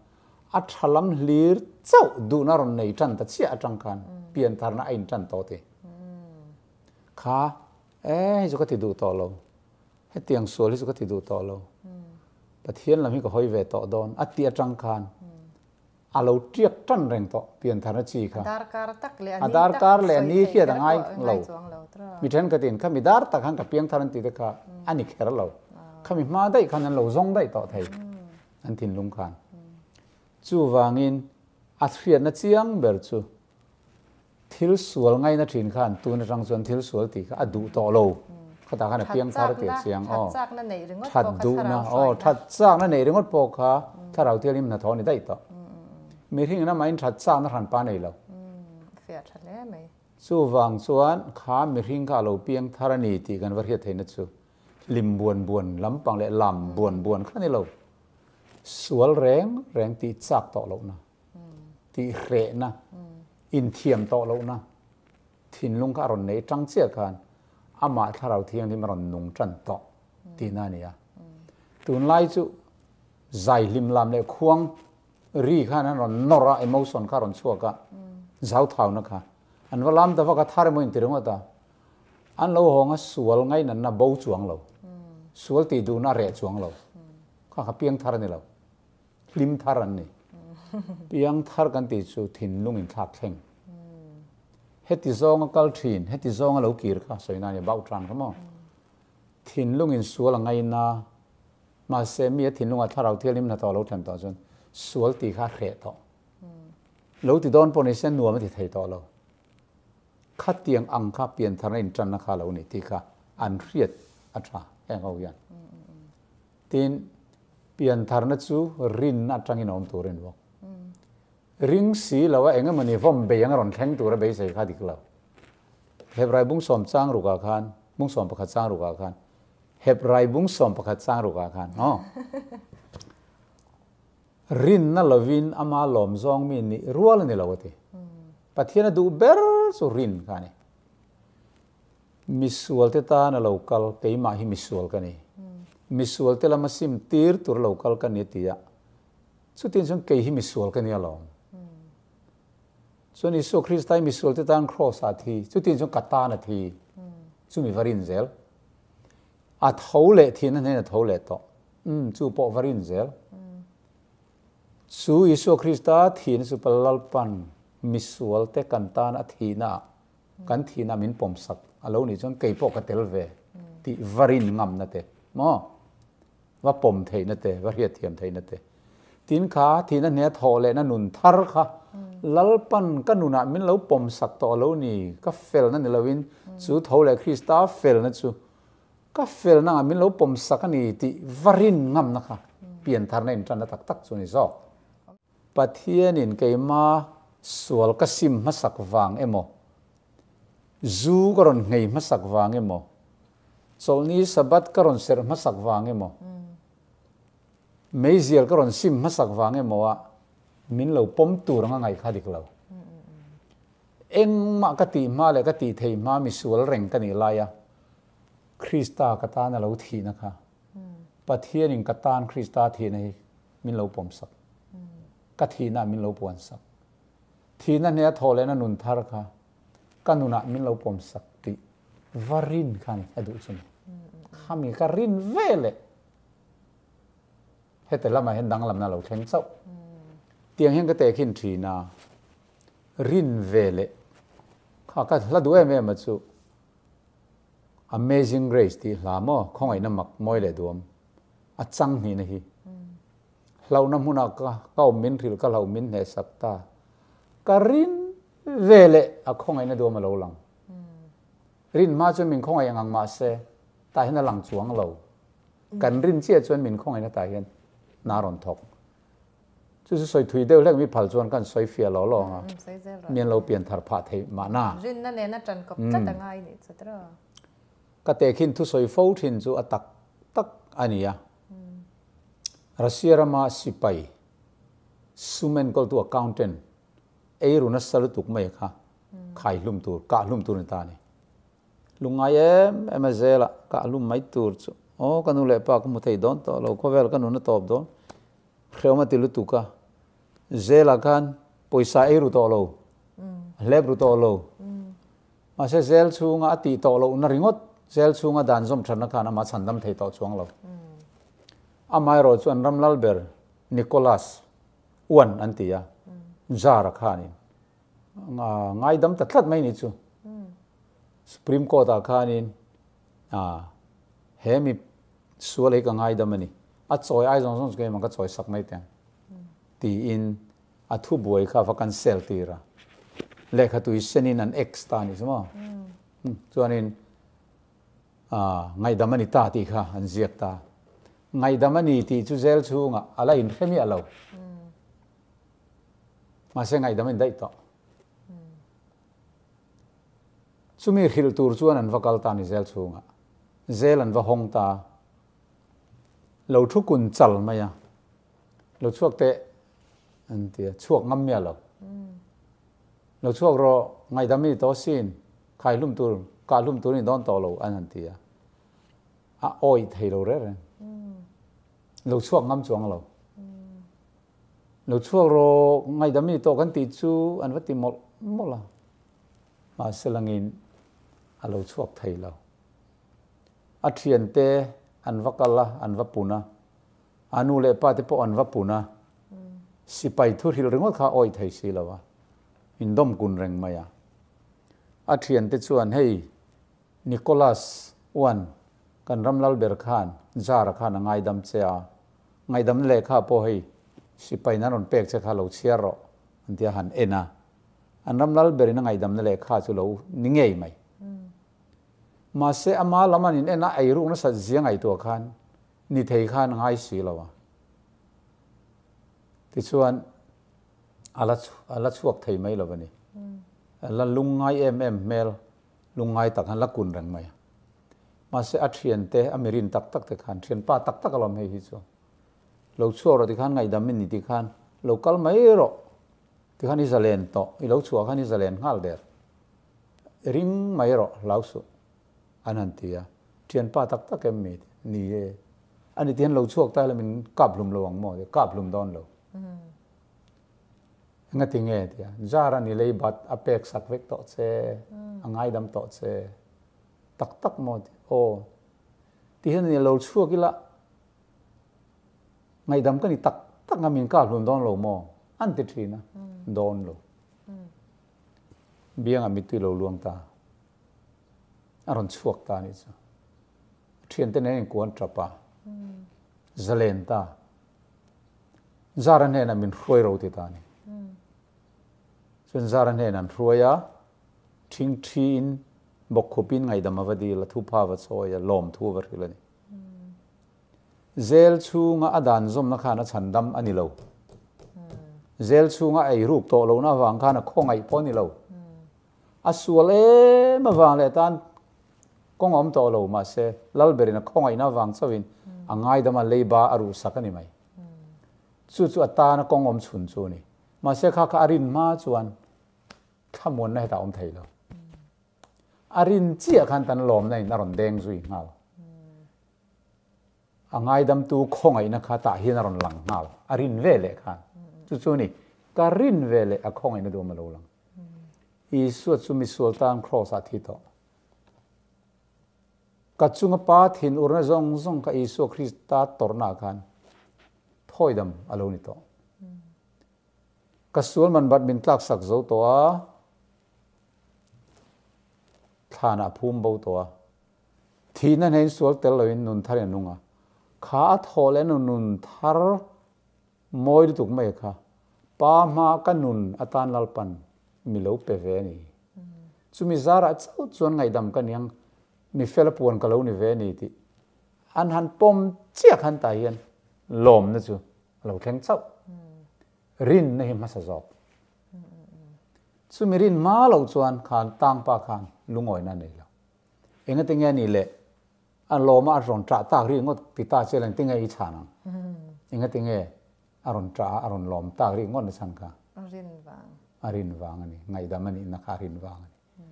a tha lam hlir chauh duhna rawn nei tan ta chiah atang khan piantharna a intan tawh ti. Kha, e hei chu ka ti duh tawh lo, hetiang sual hi chu ka ti duh tawh lo, Pathian lam hi ka hawi ve tawh dawn a tih atang khan A lo tiak tan reng tawh piantharna chi kha.
A darkar tak leh a
A
ni tak
darkar leh a
sawi
ni
theih
hian a
kher
ngai
pawh a
lo.
ngai chuang lo tawh.
Mi thenkhatin kha mi dar tak khan ka piangthar an ti te kha a ni kher lo. Khami hma daih khan an lo zawng daih tawh thei an thinlung khan. Chuvangin a hriatna chiang ber chu Thil sual ngaina thin khan tun atang chuan thil sual tih kha a duh tawh lo. Khatah khan a piang thar tih a chiang. Aw. That duhna, aw, that chakna neih ringawt pawh kha thlarau thianghlim hnathawh a ni daih tawh. Mihring in amahin that chakna hranpa a nei lo. Chuvang chuan kha mihring kha a lo piang thar a ni tih kan va hriat theihna chu hlim buan buan lampang leh lam buan buan kha a ni lo. Sual reng reng tih chak tawh lohna. Tihrehna, inthiam tawh lohna thinlung kha a rawn nei tang chiah khan amah Thlarau Thianghlim a rawn nung tan tawh tihna a ni a. Tunlai chu zai hlim lam leh khuang ri khan an rawn nawr a, emotion kha a rawn chhuak a, zauthauna kha. An va lam ta vak a, thar emaw inti ringawt a, an lo hawng a sual ngainatna bo chuang lo, sual tih duhna a reh chuang lo, kha kha piang thar a ni lo. Hlim thar an ni. Piang thar kan tih chu thinlung inthlak thleng. Heti zawnga kal thin, heti zawnga lo kir kha sawi na a ni, bauh tan kha maw? Thinlungin sual a ngaina, mahse mi a thinlungah thlarau thianghlim hnathawh a lo thlen tawh chuan sual tih kha a hreh tawh. Lo ti dawn pawh ni se nuam a ti thei tawh lo. Khatiang ang kha piantharna intanna kha a lo ni tih kha an hriat a tha heng ho hian. Tin, piantharna chu rinna atangin a awm tur a ni bawk. Ring si lo a eng emawni vawm bei anga rawn thleng tura beisei kha dik lo. Hebrai bung sawm chang rukah khan, bung sawm pakhat chang rukah khan, Hebrai bung sawm pakhat chang rukah khan, aw. Rinna lovin ama lawm zawng mi nih rual a ni lo a ti. Pathian a duh ber chu rin kha a ni. Misual te tan a lo kal, keimah hi misual ka ni. Misual te lama sim tir tur a lo kal ka ni a ti a. Chutin chuan kei hi misual ka ni alawm. Chuan Isua Krista hi misual te tan kraws ah a thi, chutin chuan ka tan a thi. Chumi va rin zel. A tho leh thin a hnen a tho leh tawh. Umm, chu pawh va rin zel. Chu Isua Krista thihna chu pa Lalpan misual te kan tan a thihna ah, kan thihna min pawmsak a lo nih chuan kei pawh ka tel ve tih va rin ngamna te maw? Va pawm theihna te, va hriatthiam theihna te. Tin kha thihna hne thawh lehna nun thar kha Lalpan ka nunah min lo pawm sak tawh lo ni, ka felna ni loin chu tho leh Krista felna chu ka felna ah min lo pawm sak a ni tih va rin ngamna kha piantharna intanna tak tak chu a ni zawk. Pathianin keima sual ka sim hmasak vang emaw, zu ka rawn nghei hmasak vang emaw, Chawlhni Sabbath ka rawn serh hmasak vang emaw, meizial ka rawn sim hmasak vang emaw ah min lo pawm tur anga ngaih kha dik lo. Engmah ka tih hma leh ka tih thei hma misual reng ka nih laia Krista ka tan a lo thihna kha Pathianin ka tan Krista thihna hi min lo pawmsak. Ka thihna ah min lo puansak. Thihna hne a thawh lehna nun thar kha ka nunah min lo pawmsak tih va rin khan a duh chu ni. Khami ka rin ve leh heti lamah hian danglamna a lo thleng chauh. Tiang hian ka tehkhin thin a, rin ve leh kha ka hla duh em em a chu Amazing Grace tih hla maw khawngaihna mak mawi leh duam a chang hnihna hi. Hlauhna hmunah ka ka awm min hrilh ka hlauh min hnehsak ta. Ka rin ve leh a khawngaihna duam a lo lang. Rin hma chuan min khawngaih ang ang mahse tah hian a lang chuang lo. Kan rin chiah chuan min khawngaihna tah hian hna rawn thawk. Chu chu sawi thui deuh hlek mi phal chuan kan sawi fiah lo lo ang a. Mi an lo pian thar phah theih mahna.
Rinna nena tan kawp tlat a ngai nih chu tiraw.
Ka tehkhin thusawi fo thin chu a tak tak a ni a. Russia rama sipai sum enkawltu accountant ei ru nasa lutuk mai kha khai hlum tur, kah hlum tur ni ta a ni. Lungngai em em a zela kah hlum mai tur chu aw ka nu leh pa ka hmu thei dawn tawh lo, khawvel ka nun a tawp dawn hrehawm a ti lutuk a. Zela khan pawisa ei ru tawh lo, a hlep ru tawh lo. Mahse zel chhunga a tih tawh lohna ringawt, zel chhunga dan zawm thatna khan amah chhandam thei tawh chuang lo. Amaherawh chu an ram lal ber Nicholas uan an ti a, Zara khanin ngaidam ta tlat mai ni chu. Supreme Court ah khanin he mi sual hi ka ngaidam a ni, a chawi ai zawng zawng chu keimah ka chawi sak mai teng tiin a thu buai kha va cancel tir a. Lehkha tui senin an ex ta a ni chu maw? Chuanin Ngaihdam a ni ta tih kha an ziak ta. Ngaihdam a ni tih chu zel chhungah a la inhre miah lo. Mahse ngaihdam a ni daih tawh. Chumi hrilh tur chuan an va kal ta a ni zel chhungah. Zel an va hawng ta. Lo thu kun chal mai a. Lo chhuak teh an ti a, chhuak ngam miah lo. Lo chhuak rawh, ngaihdam i ni tawh asin, khai hlum tur, kah hlum tur i ni dawn tawh lo an han ti a. A awih thei lo reng reng. Lo chhuak ngam chuang lo. Lo chhuak rawh, ngaihdam i ni tawh kan tih chu an va ti mawlh mawlh a. Mahse langin a lo chhuak thei lo. A thiante an va kal a, an va pun a. A nu leh pa te pawh an va pun a, sipai thu hrilh ringawt kha a awih thei si lo a, in dawm kun reng mai a. A thiante chuan hei Nicholas uan kan ram lal ber khan Czar-a khan a ngaidam che a, ngaidamna lehkha pawh hei sipain an rawn pek che kha lo chhiar rawh an ti a, han en a. An ram lal berin a ngaihdamna lehkha chu lo ni ngei mai. Mahse ama lam an in en a, eiruk nasat zia ngaihtuah khan ni thei khan a ngai si lo a. Tichuan a la a la chhuak thei mai lo a ni. A la lungngai em em hmel, lungngai tak khan la kun reng mai a. Mahse a thiante, a mirin tak tak te khan, thianpa tak tak alawm hei hi chu. Lo chhuak rawh tikhan ngaihdam i ni tikhan lo kal mai rawh. Tikhan i zalen tawh, i lo chhuah khan i zalen nghal der. Ring mai rawh, hlau suh, an han ti a. Thianpa tak tak em mi? Ni e. Ani tihian lo chhuak ta ila min kap hlum lo ang maw? Kap hlum dawn lo. Engati nge? Ti a. Jar a ni lei bat a pek sak vek tawh che, a ngaidam tawh che. Tak tak maw? Ti. Aw. Tihian ani lo chhuak ila Ngaihdam ka ni tak tak a min kah hlun dawn lo maw? An ti thin a, dawn lo. Biangah mittui lo luang ta. A rawn chhuak ta anih chu. A thiante nen inkuan tap a, zalen ta. Zara hnenah min hruai ro ti ta a ni. Chuan Zara hnenah an hruai a, thingthi in bawkkhupin ngaihdam a va dil a, thupha a va chawi a, lawmthu a va hrilh a ni. Zel chhunga a dan zawmna khan a chhan dam a ni lo. Zel chhunga a eiruk tawh lohna avang khan a khawngaih pawh a ni lo. A sual em avang leh tan kawng a awm tawh lo, mahse Lalberin a khawngaihna avang chauhin a ngaidam a, leiba a ruhsak a ni mai. Chu chu a tana kawng awm chhun chu a ni. Mahse kha kha a rin hma chuan thlamuanna hetah a awm thei lo. A rin chiah khan tan lawmna in a rawn deng zui nghal. A ngaidamtu khawngaihna kha tah hian a rawn lang nghal. A rin ve leh khan. Chu chu ni, ka rin ve leh a khawngaihna duhawm a lo lang. Isua chu misual tan kraws ah thi tawh. Ka chunga pa thin urna zawng zawng kha Isua Krista tawrhna ah khan thawidam a lo ni tawh. Ka sual man bat min tlaksak zo tawh a. Thlan ah phum bo tawh a. Thihna hnein sual tel loin nun thar in a nung a. Kha a thawh leh nu nun thar mawi lutuk mai kha Pa hma ka nun atan Lalpan mi lo pe ve a ni. Chumi zarah chauh chuan ngaihdam ka niang mi fel a puan ka lo ni ve a ni tih an han pawm chiah khan tah hian lawmna chu a lo thleng chauh. Rinna hi hmasa zawk. Chumi rin hma loh chuan khan tangpa khan lungawina a nei lo. Engati nge ni le a lawma a rawn ṭah tak ri ngawt ti ta che la engti nge i chhan ang? Engati nge a rawn ṭah a a rawn lawm tak ri ngawt na chhan kha?
A rin vang.
A rin vang a ni. Ngaihdam a nihna kha a rin vang a ni.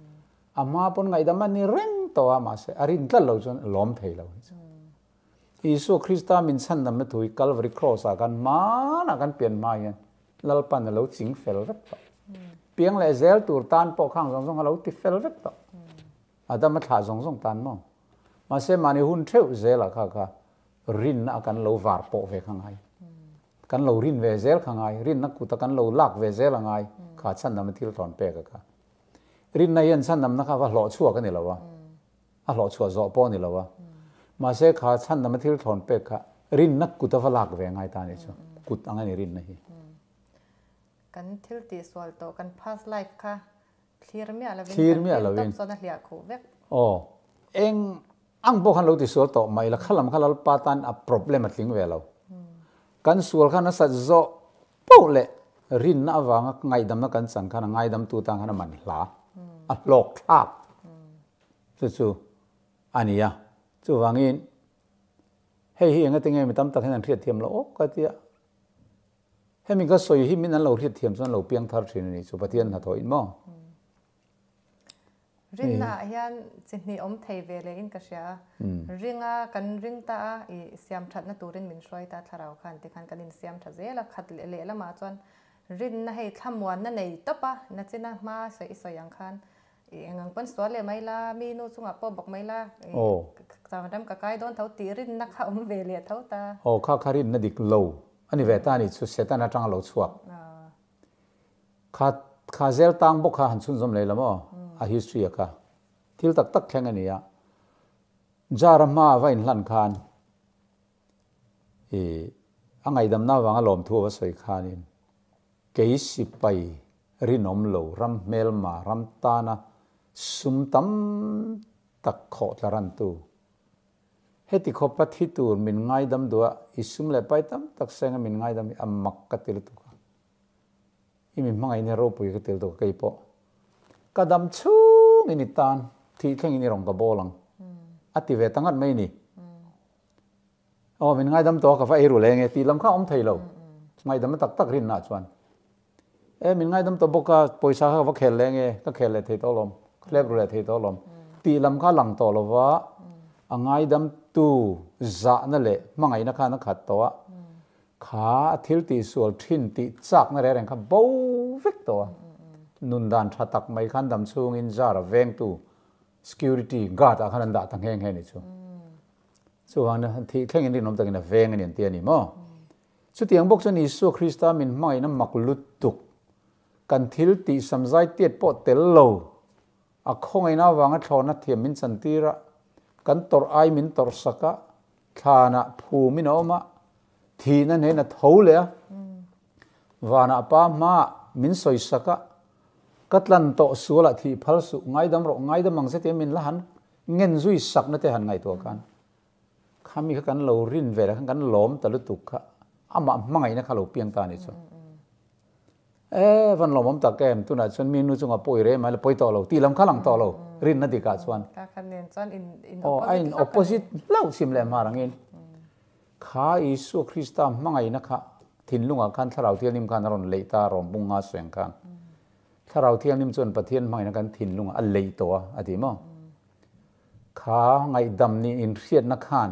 A hma pawn ngaihdam a ni reng tawh a mahse a rin tlat lo chuan a lawm thei lo. Isua Krista min chhandamna thu hi Calvary Cross ah khan hmanah kan pian hma hian Lalpan a lo ching fel vek tawh. Piang leh zel tur tan pawh khang zawng zawng a lo ti fel vek tawh. Adama thlah zawng zawng tan maw? Mahse mahni hun theuh zelah kha kha rinna a kan lo var pawh ve kha ngai. Kan lo rin ve zel kha ngai, rinna kuta kan lo lak ve zel a ngai kha chhandamna thil thawn pek a kha. Rinna hian chhandamna kha va hlawh chhuak a ni lo a. A hlawh chhuah zawh pawh a ni lo a. Mahse kha chhandama thil thlawn pek kha rinna kut a va lak ve ngai ta anih chu. Kut ang a ni rinna hi.
Kan thil tih sual tawh kan past life kha thlir miah lovin kan rin tawp chuan a hliah khuh vek.
Aw. Eng ang pawh khan lo ti sual tawh mah ila kha lam kha Lalpa tan a problem a tling ve lo. Kan sual khan a sat zawh poh leh rinna avanga ngaihdamna kan chan khan a ngaidamtu tan khan a man hla. A hlawk thlak. Chu chu a ni a. Chuvangin hei hi engati nge mi tam tak hian an hriatthiam loh awk ka tia. Hemi ka sawi hi min an lo hriatthiam chuan lo piang thar thin a ni chu Pathian hnathawh in maw?
Rinna ah hian chi hnih awm thei ve leh in ka hria a. Ringa kan ring ta a, i siam thatna turin min hruai ta thlarau khan tikhan kan insiam tha zel a. Khat leh lehlamah chuan rinna hei thlamuanna nei tawp a, nachina hma sawi i sawi ang khan I eng ang pawn sual leh mai la, mi nu chungah pawh bawk mai la, i chang ram ka kai dawn tho tih rinna kha awm ve leh tho ta.
Aw, kha kha rinna dik lo a ni ve ta a ni chu Satan atanga lo chhuak. Kha kha zel tang bawk kha han chhunzawm leh la maw? A history a kha thil tak tak thleng a ni a. Jar a hma a va inhlan khan i a ngaihdamna avanga lawmthu a va sawi khanin kei sipai rinawm lo ram hmelma ram tana sum tam tak khawh tla rantu heti khawpa thi tur min ngaidam duh a i sum leh pai tam tak senga min ngaidam hi a mak ka ti lutuk a. I mi hmangaihna ropui ka tel tawh kei pawh ka dam chhung in i tan thih thleng in i rawn ka bawl ang a ti ve ta ngat mai ni. Aw min ngaidam tawh a ka va ei ru leng e tih lam kha a awm thei lo. Ngaidam na tak tak rinna ah chuan e min ngaidam tawh bawk a pawisa kha ka va khel leng e ka khel leh thei tawh alawm ka hlep ru leh thei tawh alawm tih lam kha a lang tawh lo va a ngaidam tu zahna leh hmangaihna khan a khat tawh a. Kha a thil tihsual thin tih chakna reng reng kha bo vek tawh a. Nun dan tha tak mai khan dam chhungin Zara vengtu security guard ah khan an dah ta nghe nghe ni chu. Chuvangin thih thlengin rinawm takin a veng a ni an ti a ni maw? Chutiang bawk chuan Isua Krista min hmangaihna mak lutuk kan thil tih samzai tiat pawh tel lo a khawngaihna avanga thlawhna thiam min chantir a, kan tawrh ai min tawrh sak a, thlanah phumin a awm a, thihna hnen a tho leh a, vanah pa hmaah min sawi sak a, ka tlan tawh sualah thih phal suh, ngaidam rawh, ngaidam ang zet min la han ngen zui sakna te han ngaihtuah khan khami kha kan lo rin ve leh khan kan lawm ta lutuk kha amah hmangaihna kha lo piang ta a nih chu. E, van lawmawm tak em, tunah chuan mi nu chungah pawi rem a la pawi tawh lo tih lam kha lang tawh lo, rinna dikah chuan.
Ka khan nen chuan in in
Aw, a in
opposite
opposite hlauh chim leh hmar angin. Kha Isua Krista hmangaihna kha thinlungah khan Thlarau Thianghlim khan a rawn leih ta a, rawm bung nga sueng khan. Thlarau Thianghlim chuan Pathian hmangaihna kan thinlungah a leih tawh a, a ti maw? Kha ngaihdam nih inhriatna khan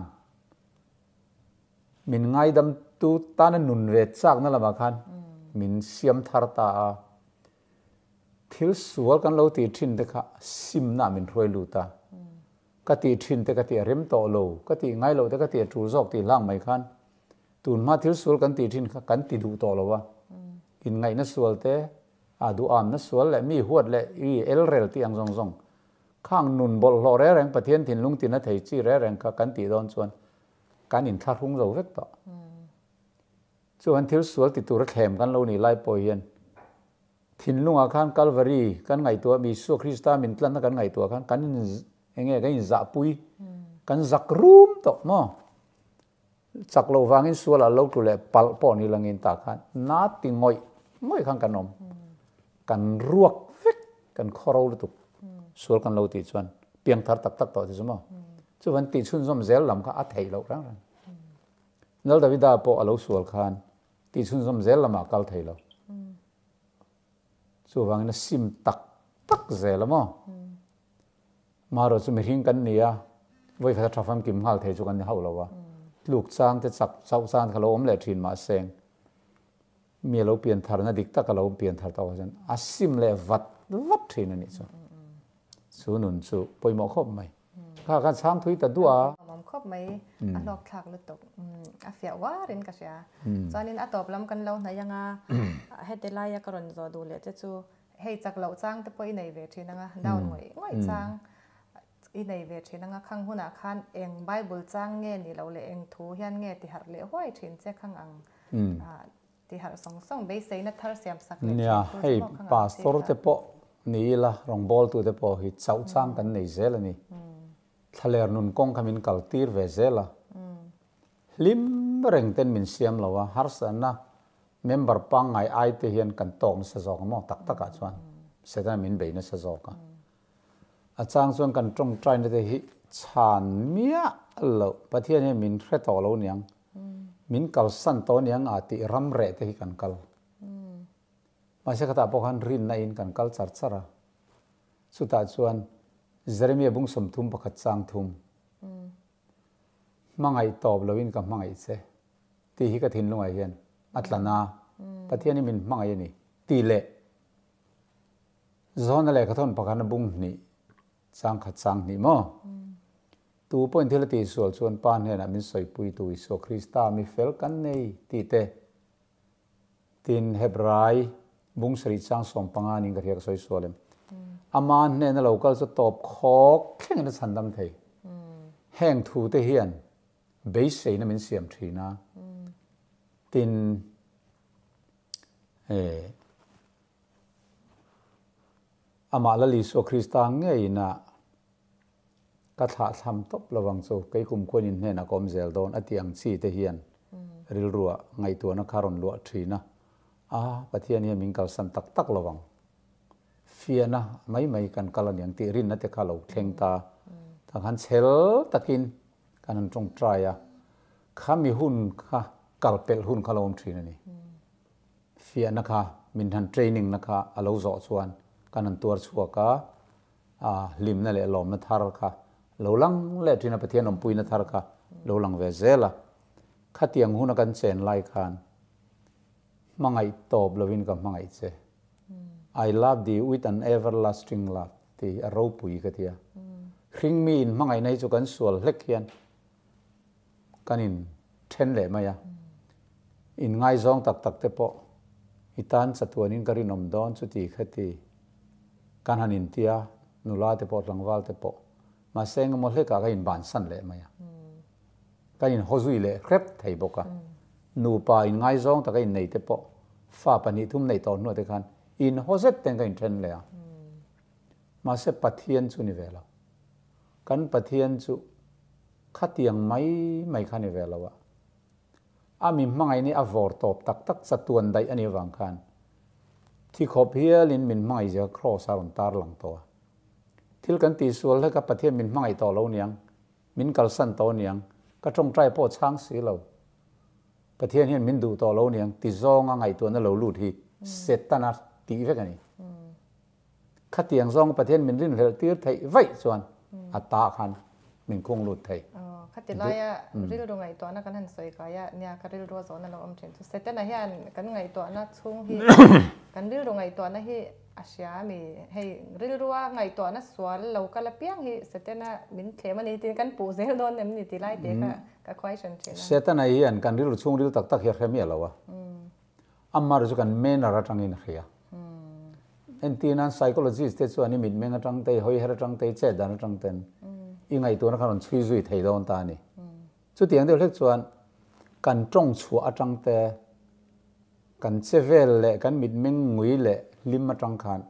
Min ngaidamtu tana nun ve chakna lamah khan min siam thar ta a, thil sual kan lo tih thin te kha simna min hruai lut a, ka tih thin te ka tih a rem tawh lo, ka tih ngai loh te ka tih a tul zawk tih hlang mai khan tunhma thil sual kan tih thin kha kan ti duh tawh lo a, inngaihna sual te, a duhamna sual leh mi huat leh i elrel tih ang zawng zawng khang nun bawlhhlawh reng reng Pathian thinlung tina thei chi reng reng kha kan tih dawn chuan kan inthlahrung zo vek tawh. Chuan thil sual ti tura thlem kan lo nih lai pawh hian thinlungah khan Kalvari kan ngaihtuah, Isua Krista min tlanna kan ngaihtuah khan kan in enge kan inzahpui, kan zak rum tawh maw? Chak loh vangin sualah lo tlu leh palh pawh ni langin tah khan na ti ngawih ngawih khan kan awm. Kan ruak vek, kan khawro lutuk. Sual kan lo tih chuan piangthar tak tak tawh ti chu maw? Chuvan tih chhunzawm zel lam kha a theih loh reng reng. Lal Davida pawh a lo sual khan tih chhunzawm zel lamah a kal thei lo. Chuvangin a sim tak tak zel a maw? Marawh chu mihring kan ni a, vawikhat a tha famkim nghal thei chu kan ni hauh lo a. Tluk chang te chak chauh chang kha lo awm leh thin mahse mi a lo pian tharna dik tak a lo pian thar tawh chuan a sim leh vat vat thin a nih chu. Chu nun chu pawimawh khawp mai. Kha khan chhang thui ta duah a.
Awm khawp mai, a hlawk thlak lutuk. A fiah uar in ka hria. Chuanin a tawp lam kan lo hnaih anga heti laia ka rawn zawh duh leh che chu hei chak loh chang te pawh i nei ve thin anga, down ngawih ngawih chang i nei ve thin anga khang hunah khan eng Bible chang nge nih loh leh eng thu hian nge ti harh leh huai thin che khang ang Ti harh sawng sawng beiseina thar siam sak leh
Nia,
thin
hei
tur chu maw ka ngah
pastor
chi
te
kha.
pawh ni ila, rawngbawltu te pawh hi chauh chang kan nei zel a ni. Thlaler nun kawng kha min kal tir ve zel a. Hlim reng ten min siam lo a, harsatna member pangngai ai te hian kan tawk nasa zawk a maw tak takah chuan Setana min bei nasa zawk a. A chang chuan kan tawngtaina te hi chhan miah loh, Pathian hian min hre tawh lo niang, min kalsan tawh niang a tih ram reh te hi kan kal. Mahse khatah pawh khan rinna in kan kal char char a. Chutah chuan Jeremia bung 31 chang 3, Hmangaih tawp loin ka hmangaih che tih hi ka thinlungah hian a tla na, Pathian hi min hmangaih a ni tih leh Zawna lehkha thawn pakhat a bung hnih, chang khat chang hnih maw? Tu pawhin thil a tihsual chuan Pa hnenah min sawipuitu Isua Krista mi fel kan nei tih te. Tin, Hebrai bung sarih chang 15 ning ka hria ka sawi sual em? Ama hnena lo kal chu tawp khawk thlengin a chhandam thei. Heng thu te hian beiseina min siam thin a. Tin, amah Lal Isua Krista ngeiin a ka thlahthlam tawp lovang chu kei kumkhuan in hnenah ka awm zel dawn a tih ang chi te hian rilruah ngaihtuahna kha rawn luah thin a. A, Pathian hian min kalsan tak tak lovang. Fiahna mai mai kan kal a niang tih rinna te kha lo thleng ta. Tah khan chhel takin kan han tawngtai a, khami hun kha kal pelh hun kha lo awm thin a ni. Fiahna kha min han training na kha a lo zawh chuan kan han tuar chhuak a, a hlimna leh lawmna thar kha lo lang leh thin a, Pathian awmpuina thar kha lo lang ve zel a. Khatiang huna kan chen lai khan Hmangaih tawp lovin ka hmangaih che. I love thee with an everlasting love tih hi a ropui ka ti a. Hringmi in hmangaihna hi chu kan sual hlek hian kan in then leh mai a. In ngaizawng tak tak te pawh i tan chatuanin ka rinawm dawn chuti khati kan han intia, nula te pawh tlangval te pawh. Mahse engemaw hlekah ka inbansan leh mai a. Kan inhaw zui leh hrep thei bawk a. Nupa inngaizawng taka innei te pawh fa pahnih thum neih tawh hnuah te khan inhaw zet ten ka inthen leh a. Mahse Pathian chu ni ve lo. Kan Pathian chu khatiang mai mai kha ni ve lo a. A mi hmangaih ni a vawr tawp tak tak chatuan daih a nih avang khan thi khawp hialin min hmangaih zia Kraws a rawn tarlang tawh a. Thil kan tihsual hlek a Pathian min hmangaih tawh lo niang Min kalsan tawh aniang, ka tawngtai pawh chhang si lo. Pathian hian min duh tawh lo aniang ti zawnga ngaihtuahna lo lut hi Setana tih vek a ni. Khatiang zawnga Pathian min rinhlelh tir theih vaih chuan a ta khan min khung lut thei.
Khati laia rilru ngaihtuahna kan han sawi kai a, nia ka rilru a zawhna lo awm thin chu Setana hian kan ngaihtuahna chhung hi kan rilru ngaihtuahna hi A hria a mi, hei rilrua ngaihtuahna sual lo kal apiang hi Setana min thlem a ni tiin kan puh zel dawn em ni ti lai te kha ka question thin a.
Setana hian kan rilru chhungril tak tak hi a hre miah lo a, amah chu kan manner atangin a hria. Entir nan psychologist te chuan i mitmeng atang te, i hawiher atang te, i chet dan atang ten i ngaihtuahna kha rawn chhui zui thei dawn ta a ni. Chutiang deuh hlek chuan kan tawng chhuah atang te, Kan che vel leh kan mitmeng ngui leh hlim atang khan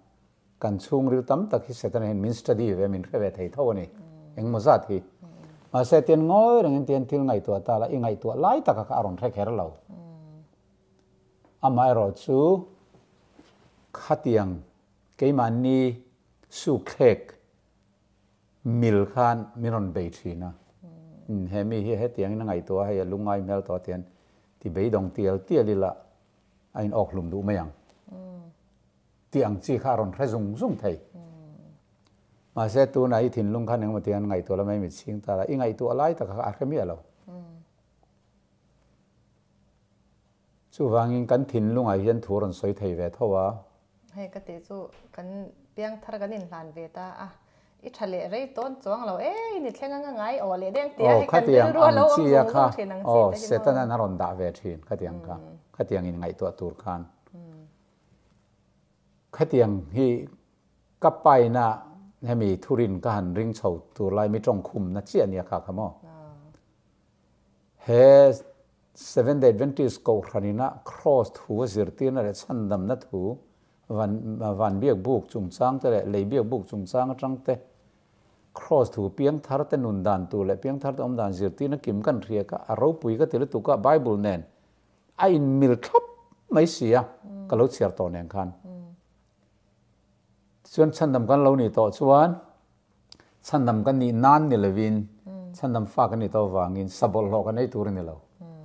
kan chhungril tam tak hi Setana hian min study ve, min hre ve thei tho a ni. Engmaw zat hi. Mahse tian ngawi rengin tian thil ngaihtuah ta la, i ngaihtuah lai taka kha a rawn hre kher lo. Amaherawhchu khatiang keimahni sukthlek mil khan min rawn bei thin a, he mi hi hetiangin a ngaihtuah a, hei a lungngai hmel tawh a tian ti beidawng tial tial ila a in awk hlum duh mai ang tih ang chi kha a rawn hre zung zung thei. Mahse tunah i thinlung khan engemaw tiang ngaihtuah la mai mit chhing ta la, i ngaihtuah lai tak kha a hre miah lo. Chuvangin kan thinlungah hian thu rawn sawi thei ve tho a.
Hei ka tih chu kan piangthar kan inhlan ve ta a, i tha leh rei tawn chuang lo e, i ni thleng anga ngai aw leh deng tia hei kan rilru a lo awm zung zung thin ang chi te hi maw.
Setanan a rawn dah ve thin khatiang kha, khatiang in ngaihtuah tur khan. Khatiang hi ka paina hemi thurin ka han ring chho tur lai mi tawngkhumna chiah ania kha kha maw. He Seventh Day Adventist Kohhranina Kraws thu a zirtirna leh chhandamna thu, van van biak buk chungchang te leh lei biak buk chungchang atang te, Kraws thu piangthar te nun dan tur leh piangthar te awm dan zirtirna kim kan hria kha a ropui ka ti lutuk a, Bible nen a inmil thlap mai si a, ka lo chhiar tawh nen khan. Tichuan chhandam kan lo nih tawh chuan Chhandam kan nih nan ni lovin chhandam fa kan nih tawh avangin sa bawlhhlawh kan ei tur a ni lo.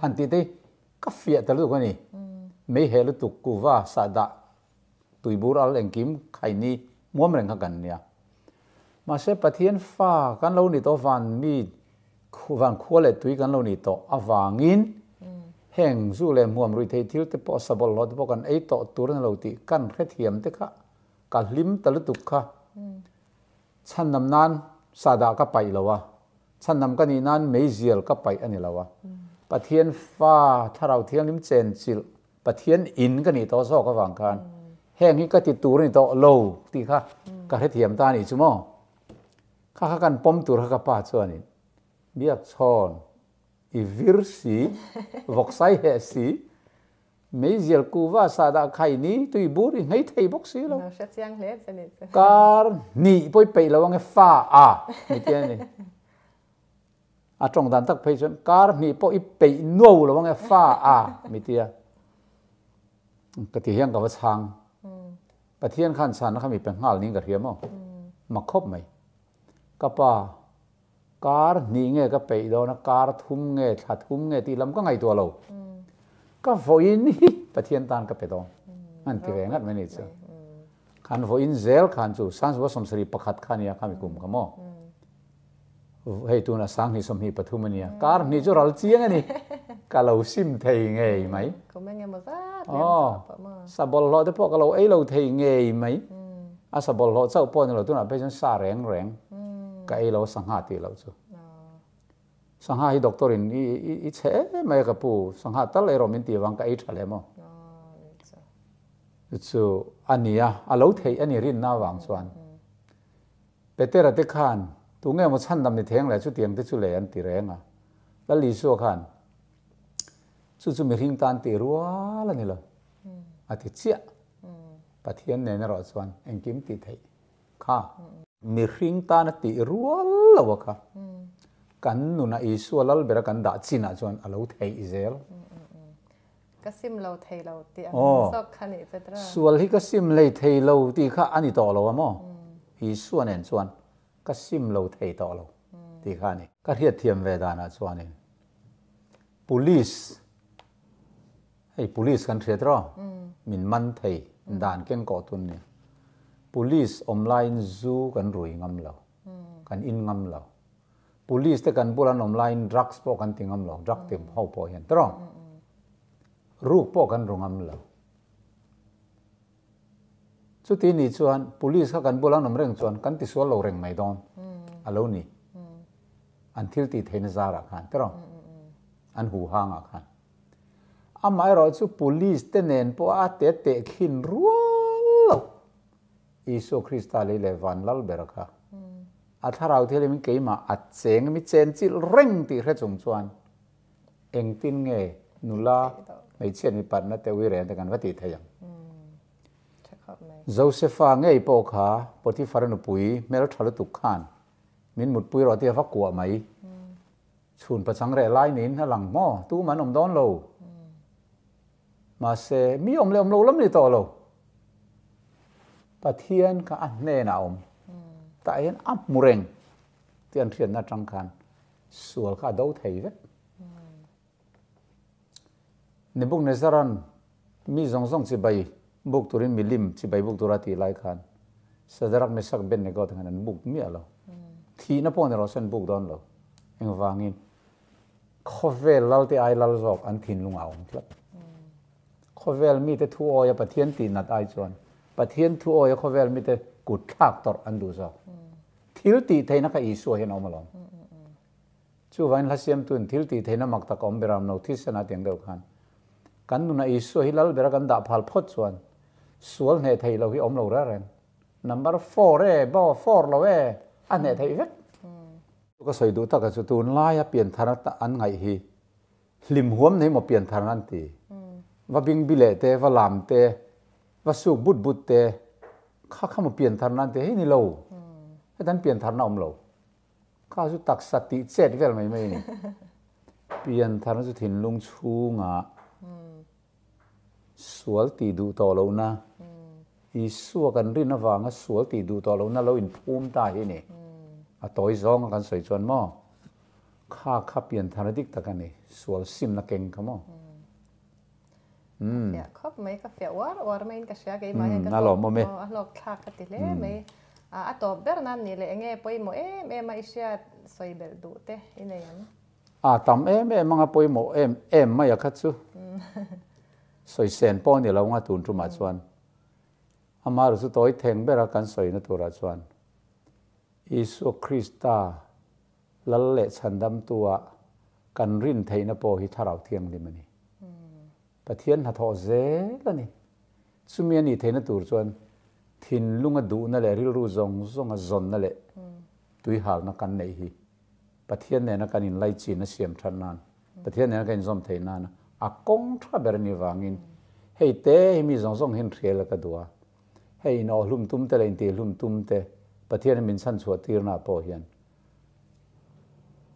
Han tih te hi ka fiah ta lutuk a ni. Mei heh lutuk kuva sahdah tuibur al engkim khaini muam reng kha kan nia. Mahse Pathian fa kan lo nih tawh van mi van khua leh tui kan lo nih tawh avangin heng zu leh hmuam rui thei thil te pawh sa bawlhhlawh te pawh kan ei tawh tur a ni lo tih kan hrethiam te kha ka hlim ta lutuk kha. Chhandam nan sahdah ka paih lo a, chhandam ka nih nan meizial ka paih a ni lo a. Pathian fa Thlarau Thianghlim chenchilh Pathian in ka nih tawh zawk avang khan heng hi ka ti tur a ni tawh lo tih kha Ka hrethiam ta a nih chu maw? Kha kha kan pawm tur kha ka pa chuanin biak chhawn i vir si, vawksai heh si, meizial kuva sahdah khai ni tui bur i nghei thei bawk si lo. Kar hnih pawh i peih lo ange fa a ni ti a ni. A tawng dan tak phei chuan kar hnih pawh i peih nuau lo ange fa a mi ti a. Ka ti hian ka va chhang. Pathian khan chhanna kha mi pe nghal niin ka hria maw? Mak khawp mai. Ka pa, kar hnih nge ka peih dawn a, kar thum nge, thla thum nge tih lam ka ngaihtuah lo. Ka vawiin hi Pathian tan ka pe dawn. An ti ve ngat mai ni chu. Khan vawiin zel khan chu Sanzua 71 kha nia kha mi kum kha maw? Hei tuna 2023 a nia, kar hnih chu ral chiang a ni. Ka lo sim thei ngei mai. Aw, sa bawlhhlawh te pawh ka lo ei lo thei ngei mai. A sa bawlhhlawh chauh pawh ni lo, tunah phei chuan sa reng reng ka ei lo a sangha tih loh chu. Sangha hi doctor in i chhe em mai a ka pu, sangha tal ei rawh min tih avang ka ei tha lem aw. Chu a nia, a lo theih a ni rinna avang chuan. Petera te khan, Tunge maw chhandam ni theng le chutiang te chu le an ti reng a. Lal Isua khan, Chu chu mihring tan tih rual a ni lo, a ti chiah. Pathian nen erawh chuan engkim tih theih kha. Mihring tana tih rual lo a kha. Kan nunah Isua lal bera kan dah chinah chuan a lo theih zel.
Ka sim lo thei lo tih ang hming zawk kha nih che tira.
Sual hi ka sim hlei thei lo tih kha a ni tawh lo a maw? Isua nen chuan ka sim lo thei tawh lo tih kha a ni. Ka hriatthiam ve danah chuanin Police, hei Police kan hriat rawh, min man thei dan keng kawh tun nia. Police awm laiin zu kan rui ngam lo, kan in ngam lo. Police te kan bula an awm laiin drugs pawh kan ti ngam lo, drug ti ho pawh hian tiraw? Ruk pawh kan ru ngam lo. Chuti nih chuan police kha kan bula an awm reng chuan kan ti sual lo reng mai dawn a lo ni. An thil tih theihna zarah khan tiraw? An hu hangah khan. Amaherawh chu police te nen pawh a te tehkhin rual lo. Isua Krista lei leh van lal ber kha a thlarau thianghlim in keimah a cheng mi chen chilh reng tih hre chung chuan engtin nge nula hmeichhiat mi patna te ui reng te kan va tih thei ang. Josefa ngei pawh kha Potiphar nupui hmeltha lutuk khan min mutpui rawh tih a va kuah mai. Chhun pachang reh lai niin a lang maw? Tumah an awm dawn lo. Mahse, mi awm leh awm lo lam ni tawh lo. Pathian kha a hnenah a awm. Tah hian a hmu reng tih an hriatna atang khan sual kha a do thei vek. Nebuchadnezzar-a'n mi zawng zawng chibai buk turin milim chibai buk tura tih lai khan Shadrach, Meshach, Abednego te khan an buk miah lo. Thihna pawh ni rawh se an buk dawn lo. Engvangin? Khawvel lalte ai lal zawk an thinlung a awm tlat. Khawvel mite thu awia Pathian tih nat ai chuan Pathian thu awia khawvel mite kut thlak tawrh an duh zawk. Thil tih theihna kha Isua hian a awm alawm. Chuvangin hla siamtuin thil tih theihna mak tak a awm ber a, no thisen a tiang deuh khan. Kan nunah Isua hi lal bera kan dah phal phawt chuan sual hneh theih lo hi a awm lo reng reng. Number four e, bo four lo e, a hneh theih vek. Ka sawi duh taka chu tunlaia pianthar an ngaih hi hlim huam nei maw pianthar an ti. Va bingbi leh te, va lam te, va suk but but te kha kha maw pianthar nan ti hei ni lo. Heta an pianthar na awm lo. Kha chu taksa tih chet vel mai mai a ni. Pianthar na chu thinlung chhungah Sual tih duh tawh lohna, Isua kan rin avanga sual tih duh tawh lohna lo inphum ta hi ni. A tawi zawnga kan sawi chuan maw, kha kha pianthar dik tak a ni, sual simna keng kha maw.
Ka fiah khawp mai, ka fiah uar uar maiin ka hria keimah hian ka hlawk, a hlawk thlak ka ti hle mai. A tawp ber nan nih leh enge pawimawh em em a i hriat sawi belh duh te i nei ang?
A tam em em anga pawimawh em em mai a kha chu sawi sen pawh a ni lo anga tun tumah chuan amaherawh chu tawi theng bera kan sawina turah chuan Isua Krista lal leh chhandamtua kan rin theihna pawh hi Thlarau Thianghlim a ni. Pathian hnathawh zel a ni. Chumi a nih theihna tur chuan. Thinlunga duhna leh rilru zawng zawnga zawnna leh tuihalna kan neih hi Pathian nena kan inlaichin a siam that nan, Pathian nena kan inzawm theih nana a kawng tha ber a nih vangin hei te hi mi zawng zawng hian hrial a ka duh a. Hei inawhhlum tum te leh intihhlum tum te Pathianin min chhanchhuah tirnaah pawh hian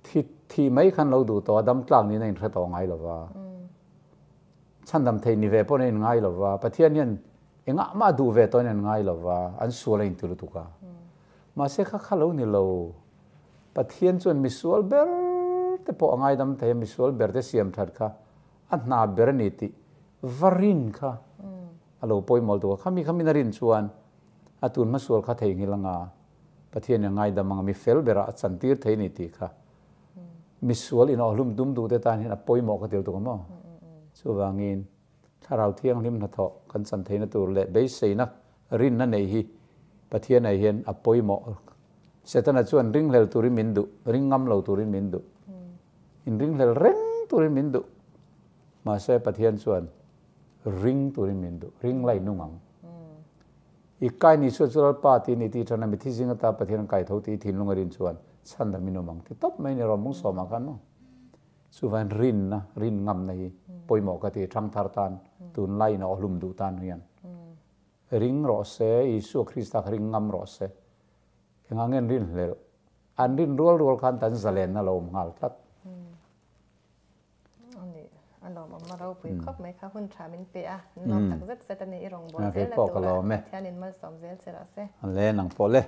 Thi thi mai khan lo duh tawh a, dam tlak niin a inhre tawh ngai lo va. Chhandam thei ni ve pawhin a inngai lo va, Pathian hian engah mah duh ve tawhin a inngai lo va, an sual a inti lutuk a. Mahse kha kha lo ni lo. Pathian chuan misual ber te pawh a ngaidam thei a, misual ber te siam that kha a hna ber a ni tih va rin kha a lo pawimawh lutuk a. Khami khamin a rin chuan a tun hmasual kha theihnghilh anga Pathian in a ngaidam ang a, mi fel berah a chantir thei ni tih kha misual in awhlum dum duh te tan hian a pawimawh ka til tuk a maw? Chuvangin Thlarau Thianghlim hnathawh kan chan theihna tur leh beiseina rinna neih hi Pathian ah hian a pawimawh. Setana chuan ringhlel turin min duh, ring ngam lo turin min duh, in ringhlel reng turin min duh. Mahse Pathian chuan ring turin min duh, ring lai nung ang. I kai ni sual chu Lalpa ti ni tih ṭhan a mithi zing ata Pathian an kai tho tih i thinlung a rin chuan chhandam in awm ang ti tawp mai ni rawh mung sawmah khan maw. Chuvain rinna, rin ngamna hi pawimawh ka ti ṭhangthar tan, tunlai in a awhlum duh tan hian. Ring rawh se, Isua Krista kha ring ngam rawh se. Engah nge an rin hlelh? An rin rual rual khan tan zalenna lo awm nghal tlat.
Ani a lawmawm a ropui khawp mai kha hun tha min pe a, an lawm tak zet zet a ni i rawngbâwl zel a tura Pathianin malsawm zel che rawh se.
Le nang pawh le.